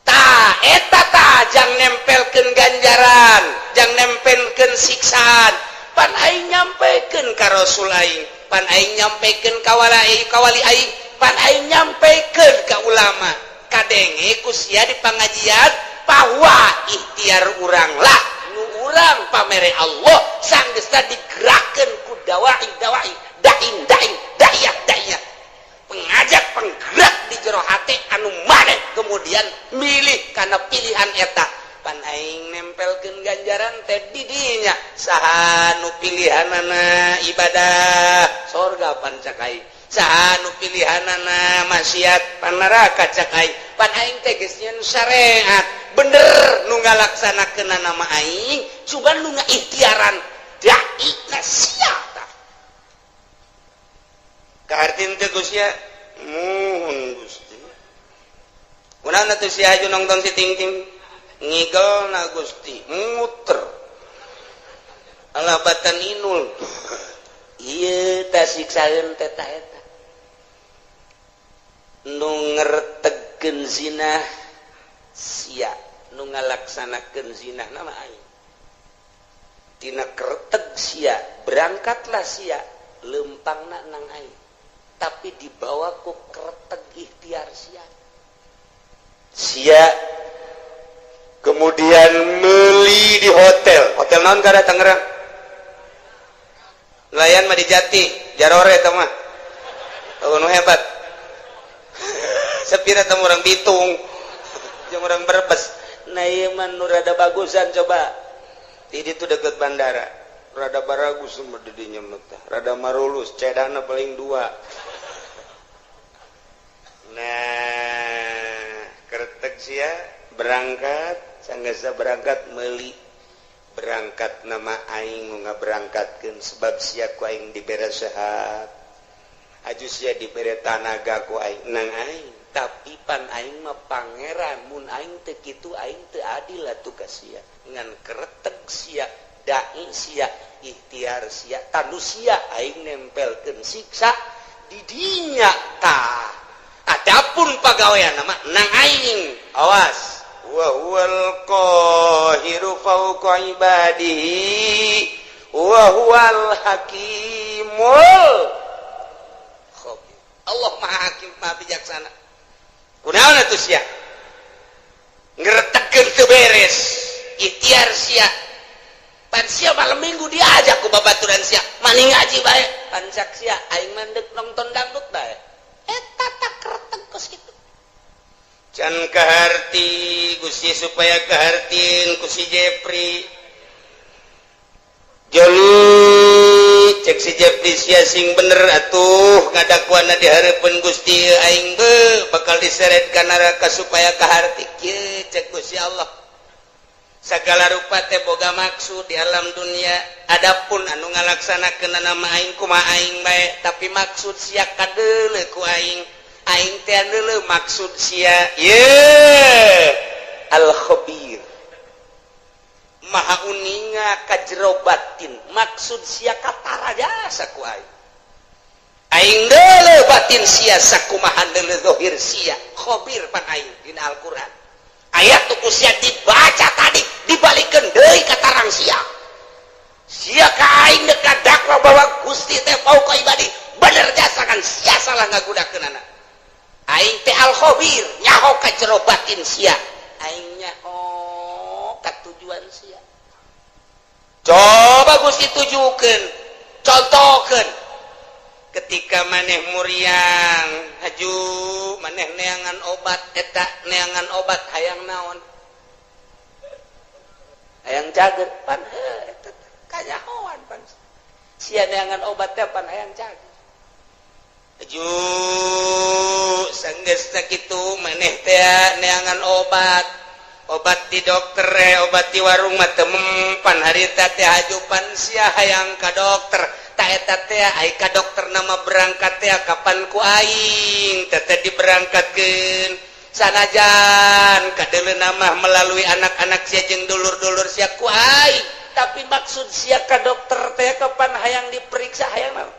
tah eta tah jang nempelkeun ganjaran jang nempelkeun siksaan pan aing nyampekeun ka rasul aing pan aing nyampekeun ka wali aing pan aing nyampekeun ka ulama kadenge ku sia di pangajian bahwa ikhtiar urang lah nu urang pamere Allah sanggeusna digerakkeun ku dawai dawai dain dain da'iyah da'iyah pengajak penggerak di jero hate anu maneh kemudian milih kana pilihan eta pan aing nempelkeun ganjaran teh di dinya saha nu pilihanana ibadah sorga pan cak aing. Saha nu pilihanana maksiat, pan neraka cak aing. Pan aing teh geus nyieun syariat bener, nu ngalaksanakeun nama aing, cuman nu ngaikhtiaran dai na sia. Tah, kaharti teu Gusti? Muhun, Gusti. Kunaon atuh sia haju nongton si Ting Ting? Ngigel na Gusti, muter alah batan inul. Iya, ta siksaeun teh ta eta nu ngertegkeun zina sia, nu ngalaksanakeun zina nama aing. Tina kereteg sia berangkatlah sia, lempangna nang aing, tapi dibawa ku kereteg ikhtiar sia. Sia kemudian meli di hotel. Hotel naon kada Tangerang? Nelayan mah di Jati Jarore eta mah. Oh, nu hebat sepira temu orang Bitung jeung orang Brebes. Nah, ieu mah nu rada bagusan, coba di ditu deket bandara, rada baragus mah di dinya mah teh, rada marulus, cedana paling dua. Nah, kertek sia berangkat, sanggasa berangkat meli, berangkat nama aing nu ngaberangkatkeun, sebab sia ku aing dibere sehat, aju sia dibere tanaga ku aing, nang aing. Tapi pan aing mah pangeran, mun aing teu kitu aing teu adil atuh ka sia. Ngan kereteg sia, dai sia, ikhtiar sia, tanu sia aing nempelkeun siksa di dinya. Tah, adapun pagawean nama nang aing, awas. Wa huwal qahiru fawqa ibadihi wa huwal hakimul khabir. Allah Maha Hakim, Maha Bijaksana. Kunaon atuh sia ngeretegkeun teu beres ikhtiar sia? Pan sia malam Minggu diajak ku babaturan sia, maning ngaji bae. Pan cak sia, aing mandek nonton dangdut bae. Eta tak kereteg kos kitu. Can kaharti Gusti, supaya kahartin ku si Jepri. Joli, cek si Jepri, sia sing bener atuh ngadakuana di hareupeun Gusti, aing be bakal diseret ka neraka. Supaya kaharti kieu, cek Gusti Allah, segala rupa teh boga maksud di alam dunia. Adapun anu ngalaksanakeun nama aing, kumaha aing bae, tapi maksud sia kadeuleu ku aing, aing teh deuleu maksud sia. Ye al khabir, maha uninga ka jero batin. Maksud sia katara jasa ku aing, aing deuleu batin sia sakumaha deuleu zahir sia. Khabir pan aing. Dina Al-Qur'an ayat tuh ku sia dibaca tadi, dibalikeun deui ka tarang sia. Sia ka aing dekat dakwa bahwa Gusti teh fauqa ibadi, bener jasa kan sia salah ngagunakeunana. Aing teh al khabir, nyaho ka jero batin sia, aing nyaho ka tujuan sia. Coba Gusti tujukeun, contohkeun, ketika maneh muriang, haju maneh neangan obat. Eta neangan obat hayang naon? Hayang cager. Pan eta kanyahoan, pan sia neangan obat teh pan hayang cager. Haju sanggeus kitu maneh teh neangan obat, obat di dokter, obat di warung mah teu mempan harita teh. Haju pan sia hayang ka dokter. Ta eta teh ai ka dokter nama berangkat teh kapan ku aing teh teh diberangkatkeun, sanajan kadeuleu nama melalui anak-anak sia jeung dulur-dulur sia ku aing, tapi maksud sia ka dokter teh kapan hayang diperiksa, hayang naon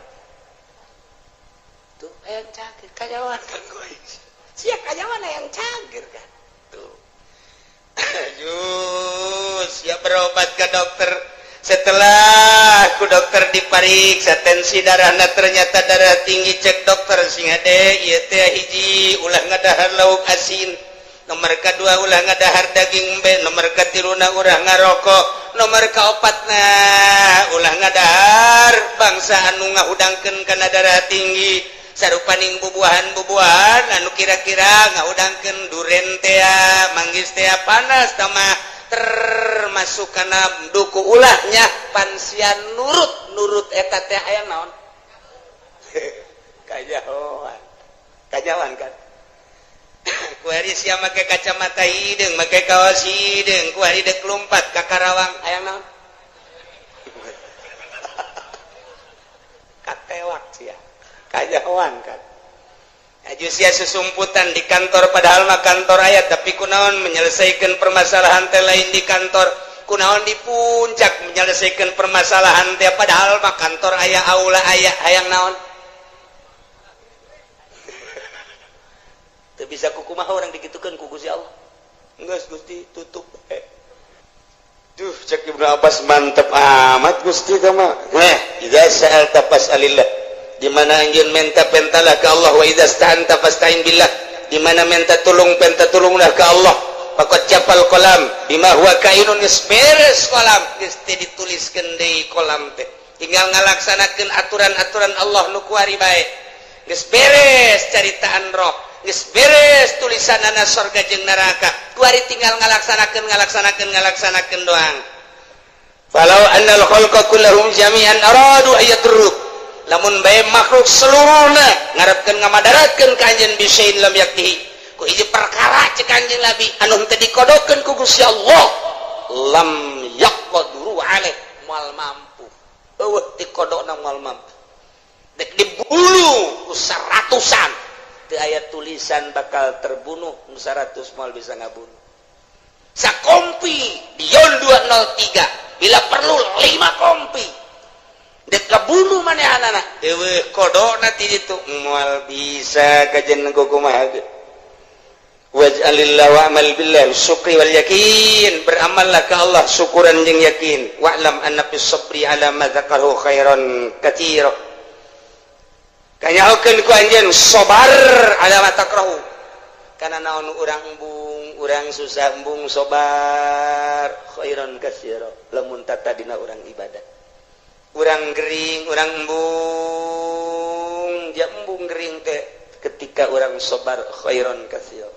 tuh? Hayang cager. Kanyahoan kan ku aing sia kanyahoan hayang cager kan tuh. Aduh, siap berobat ke dokter. Setelah ku dokter diperiksa tensi darahna, ternyata darah tinggi. Cek dokter, sing hade ieu teh, hiji, ulah ngadahar lauk asin, nomor kedua, ulah ngadahar daging embe, nomor katiluna, ulah ngarokok, nomor kaopatna, ulah ngadahar bangsa anu ngahudangkeun kana darah tinggi, sarupaning bubuahan-bubuahan anu kira-kira ngahudangkeun, duren tea, manggis tea, panas tamah termasuk kana duku, ulahnya. Pan sia nurut nurut eta teh aya naon? Kajahoan. Kajawan kan. Kuari sia make kacamata hideung, make kaos hideung, kuari deuk lumpat ka Karawang, hayang naon? Katewak sia. Kajahoan kan. Aju sia susumputan di kantor padahal mah kantor aya tapi kunaon menyelesaikan permasalahan teh lain di kantor, kunaon di puncak menyelesaikan permasalahan teh padahal mah kantor aya, aula aya, hayang naon? Teu bisa kukumaha orang dikitukeun ku Gusti Allah. Geus Gusti tutup. Duh cek Ibnu Abbas mantep amat Gusti ka mah. Heh, idza sa'alta fas'alillah. Di mana anjeun minta pentalah ke Allah, wa idza sta'anta fasta'in billah. Di mana minta tolong penta tolonglah ke Allah. Faqad japal qalam bima huwa kainun, geus beres kolam, geus teu dituliskeun deui kolam teh. Tinggal ngalaksanakeun aturan-aturan Allah nu kuari bae. Geus beres caritaan roh, geus beres tulisanana sorga jeung neraka. Kuari tinggal ngalaksanakeun ngalaksanakeun ngalaksanakeun doang. Falau annal khalqa kullahum jami'an aradu ayadruk. Lamun bae makhluk seluruhna ngarepkeun ngamadaratkeun ka anjeun bisain lam yaktihi ku hiji perkara cek anjeun Nabi anu teu dikodokeun ku Gusti Allah lam yaqduru alaih moal mampu. Eueuh dikodokna moal mampu. Dek dibulu ku seratusan teu aya tulisan bakal terbunuh, nu 100 moal bisa ngabunuh. Sakompi Dion 203 bila perlu 5 kompi dek kabunuh manehanana eueuh kodokna ti ditu moal bisa kajen kumaha ge. Waj'alillah wa'mal billah syukri wal yakin, beramallah ka Allah syukuran jeung yakin. Wa'lam anna fis sabri ala ma dzakaru khairan katsira. Kanyahokeun ku anjeun sabar ala ma takrahu. Kana naon urang embung, urang susah embung sabar khairan katsira. Lamun tatadina urang ibadah. Urang gering, urang embung, dia embung gering teh ketika urang sabar khairan katsira.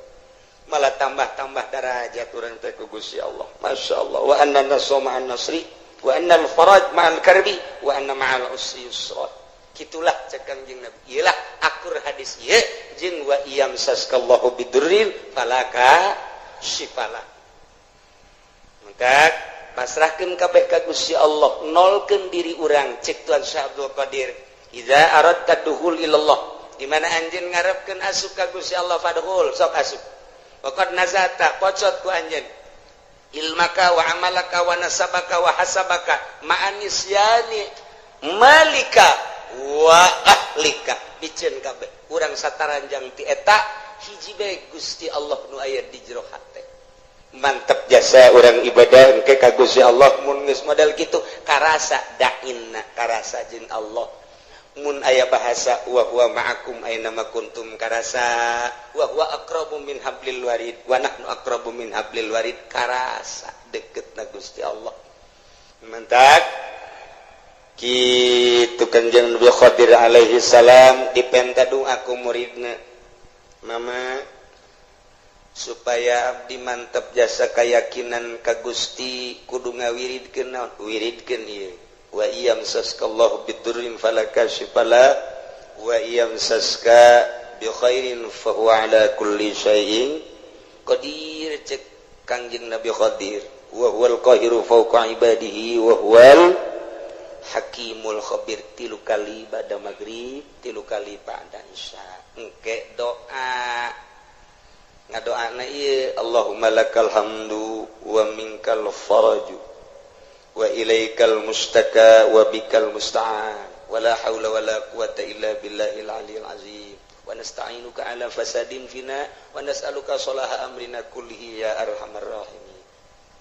Malah tambah-tambah darajat urang teh ku Gusti Allah. Masya Allah. Wa anna nasra ma'an nasri, wa anna al-faraj ma'al karbi, wa anna ma'al usri yusra. Kitulah cek Kangjeng Nabi. Iyalah akur hadis ieu jeung wa iyam saskallahu bidurrin falaka syifala. Maka pasrahkeun kabeh ka Gusti Allah, nolkeun diri urang cek Tuan Syekh Abdul Qadir. Idza aradta dukhul ilallah, di mana anjeun ngarepkeun asup ka Gusti Allah fadkhul, sok asup. Waqad nazata pocot ku anjeun ilmaka wa amalaka wa nasabaka wa hasabaka ma'anisyani malika wa ahlika, biceun kabeh urang sataranjang ti eta hiji bae Gusti Allah nu aya di jero hate. Mantep jasa orang ibadah engke ka Gusti Allah mun geus model kitu karasa dainna karasa jeung Allah. Mun aya bahasa wa huwa ma'akum aina ma kuntum karasa, wa huwa aqrabu min hablil warid wa nahnu aqrabu min hablil warid karasa deketna Gusti Allah. Mantak kitu Kanjeng Nabi Khadir alaihi salam dipenta doa ku muridna, mama supaya abdi mantep jasa keyakinan ka Gusti kudu ngawiridkeun naon, wiridkeun ieu wa iyam saskallahu bidurrin falaka syifala wa iyam saska bi khairin fa huwa ala kulli syai'in qadir. Cek Kangjeng Nabi Khadir wa huwal qahiru fawqa ibadihi wa huwal hakimul khabir. 3 kali ba'da maghrib, 3 kali ba'da isya. Engke doa ngadoana ieu Allahumma lakal hamdu wa minkal faraju wa ilaikal mustaka wa bikal musta'an wa la haula wa la quwata illa billahil aliyil azim wa nasta'inuka ala fasadin fina wa nas'aluka salaha amrina kullihi ya arhamar rahimin.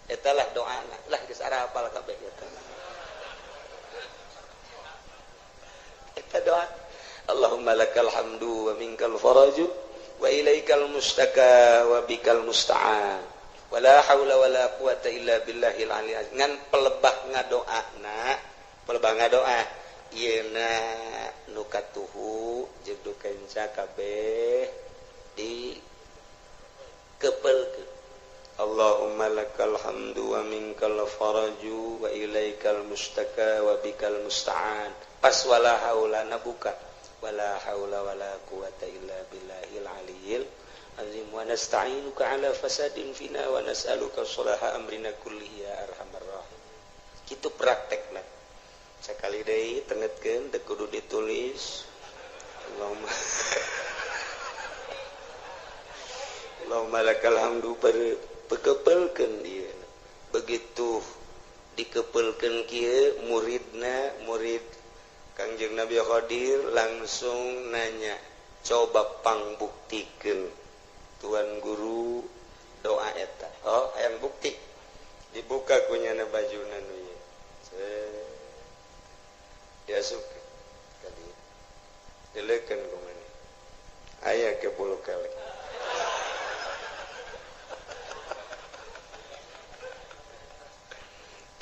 Eta lah doana lah geus arapal kabeh eta. Eta doa Allahumma lakal hamdu wa minkal faraju wa ilaikal mustaka wa bikal musta'an wala haula wala quwata illa billahil aliyil azim. Ngan pelebah ngadoana, pelebah ngadoa ieu na nu katuhu jeung nu kenca kabeh di kepelkeun. Allahumma lakal hamdu wa minkal faraju wa ilaikal mustaka wa bikal musta'an. Pas wala haula na buka Wala haula wala quwata illa billahil aliyyil azim. Wa nasta'inuka ala fasadin fina wa nas'aluka sholaha amrina kullihi ya arhamar rahimin. Kitu praktekna. Sakali deui tengetkeun teu kudu ditulis. Allahumma Allahumma lakal hamdu pekepelkeun ieu. Begitu dikepelkeun kieu muridna, murid Kangjeng Nabi Khadir langsung nanya, coba pangbuktikeun tuan guru doa eta. Oh, hayang bukti. Dibuka kunyana bajuna nu ieu. Diasupkeun ka dieu. Dileukeun ku maneh. Aya ke bulu kelek.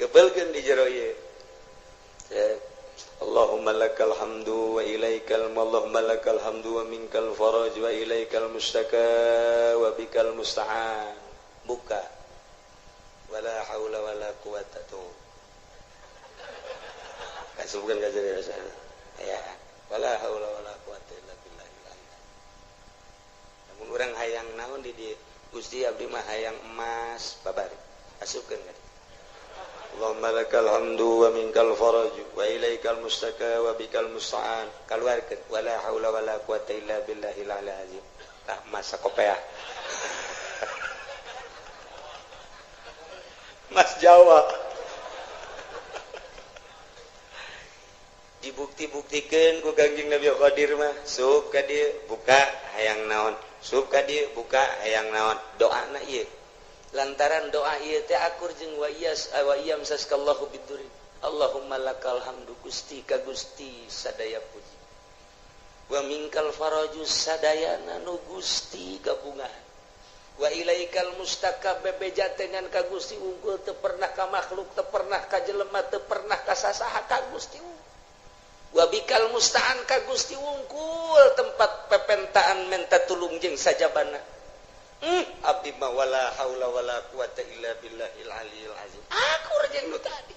Kebelkeun di jero ieu. Allahumma lakal hamdu wa ilaikal Allahumma lakal hamdu wa minkal faraj wa ilaikal mustaka wa bikal musta'an. Buka. Wala haula wala quwata tuh. Kasubkeun ka jero sana. Ya, wala haula wala quwata illa billah. Lamun urang hayang naon di dieu? Gusti abdi mah hayang emas babari. Asupkeun ka dieu. Allahumma lakal hamdu wa minkal faraj wa ilaikal mustaka wa bikal musta'an. Kaluarkeun wala haula wala quwata illa billahil aliyil azim. Tah masa kopeah. Mas Jawa. Dibukti-buktikeun ku Kangjeng Nabi Khadir mah, sup ka dieu buka hayang naon, sup ka dieu buka hayang naon. Doana ieu. Lantaran doa ieu teh akur jeung wa iyas wa iyam saskallahu biduri. Allahumma lakal hamdu Gusti ka Gusti sadaya puji. Wa minkal faraju sadayana nu Gusti gabungan. Wa ilaikal mustaka bebeja dengan ka Gusti unggul teu pernah ka makhluk, teu pernah ka jelema, teu pernah ka sasaha ka Gusti unggul. Wa bikal musta'an ka Gusti unggul tempat pepentaan menta tulung jeung sajabana. Abdi mah wala haula wala quwata illa billahil aliyil azim. Akur jeung nu tadi.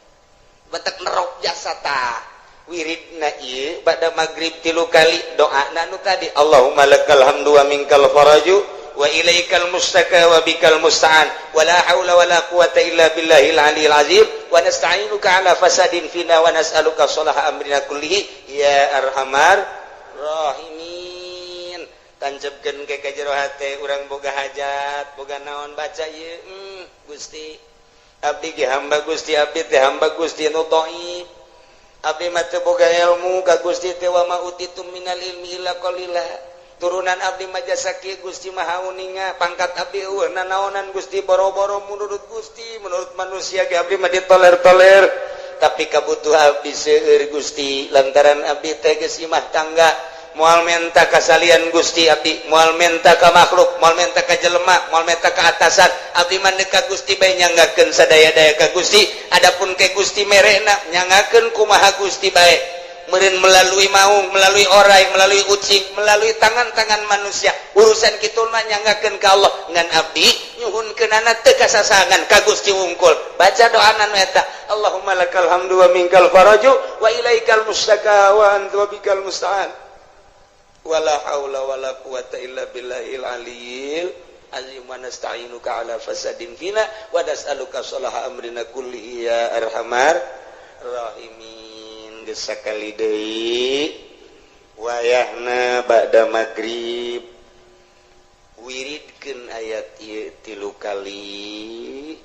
Batak nerok jasa tah. Wiridna ieu bada magrib 3 kali doana nu tadi. Allahumma lakal hamdu wa minkal faraju wa ilaikal mustaka wa bikal musta'an wala haula wala quwata illa billahil aliyil azim wa nasta'inuka ala fasadin fina wa nas'aluka sholaha amrina kullihi ya arhamar rahimin. Tancepkeun ke jero hate urang boga hajat boga naon baca ieu. Gusti abdi ge hamba Gusti, abdi teh hamba Gusti nu dhaif, abdi mah teu boga ilmu ka Gusti teh wa ma utitum minal ilmi illa qalila. Turunan abdi mah jasa kieu Gusti Maha Uninga, pangkat abdi eueuh nanaonan Gusti boro-boro menurut Gusti, menurut manusia ge abdi mah ditoler-toler, tapi kabutuh abdi seueur Gusti lantaran abdi teh geus imah tangga. Moal menta kasalian Gusti abdi, moal menta ka makhluk, moal menta ka jelema, moal menta ka atasan, abdi mah ka Gusti bae nyanggakeun sadaya-daya ka Gusti. Adapun ke Gusti merena nyanggakeun kumaha Gusti bae, meureun melalui maung, melalui orai, melalui ucing, melalui tangan-tangan manusia. Urusan kitu mah nyanggakeun ka Allah. Ngan abdi nyuhunkeunana teu kasasangan ka Gusti wungkul. Baca doana nu eta, Allahumma lakal hamdu wa minkal faraju wa ilaikal mustaka wa anta wa bikal musta'an. Wala haula wala quwata illa billahil aliyil azim wa nasta'inuka ala fasadin fina wa nas'aluka sholaha amrina kullihi ya arhamar rahimin. Geus sakali deui wayahna ba'da magrib wiridkeun ayat ieu 3 kali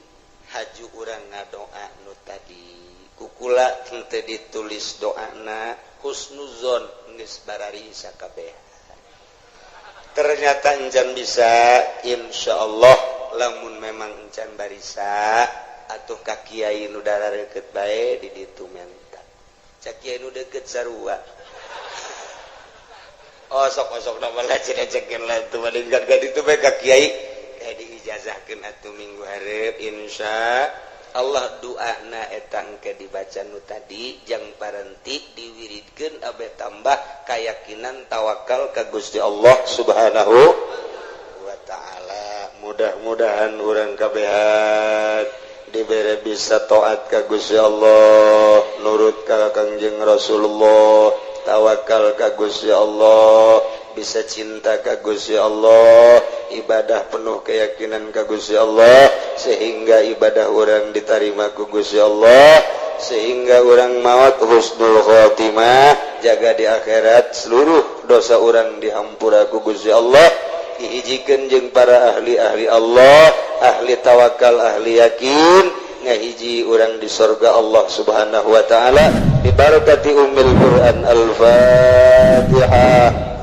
haju urang ngadoa nu tadi. Kukula henteu ditulis doana husnuzon geus barari sakabeh. Ternyata encan bisa, insyaallah lamun memang encan barisa atuh ka kiai nu darareukeup bae di ditu menta. Cak kiai nu deukeut sarua. Osok-osok na malah cenah-cekeun lah tuh badengkan ka ditu bae ka kiai kayak diijazahkeun atuh minggu hareup insya Allah. Doana eta engke dibaca nu tadi jang parenti diwiridkeun abe tambah keyakinan tawakal ka Gusti Allah Subhanahu wa taala. Mudah-mudahan urang kabehan dibere bisa taat ka Gusti Allah, nurut ka Kangjeng Rasulullah, Tawakal ka Gusti Allah, bisa cinta ka Gusti Allah, ibadah penuh keyakinan ka Gusti Allah, sehingga ibadah urang diterima ku Gusti Allah, sehingga urang maut husnul khotimah, jaga di akhirat seluruh dosa urang dihampura ku Gusti Allah, dihijikeun jeung para ahli-ahli Allah, ahli tawakal, ahli yakin, ngahiji urang di surga Allah Subhanahu wa taala, bibarakati ummil Quran. Al-Fatihah.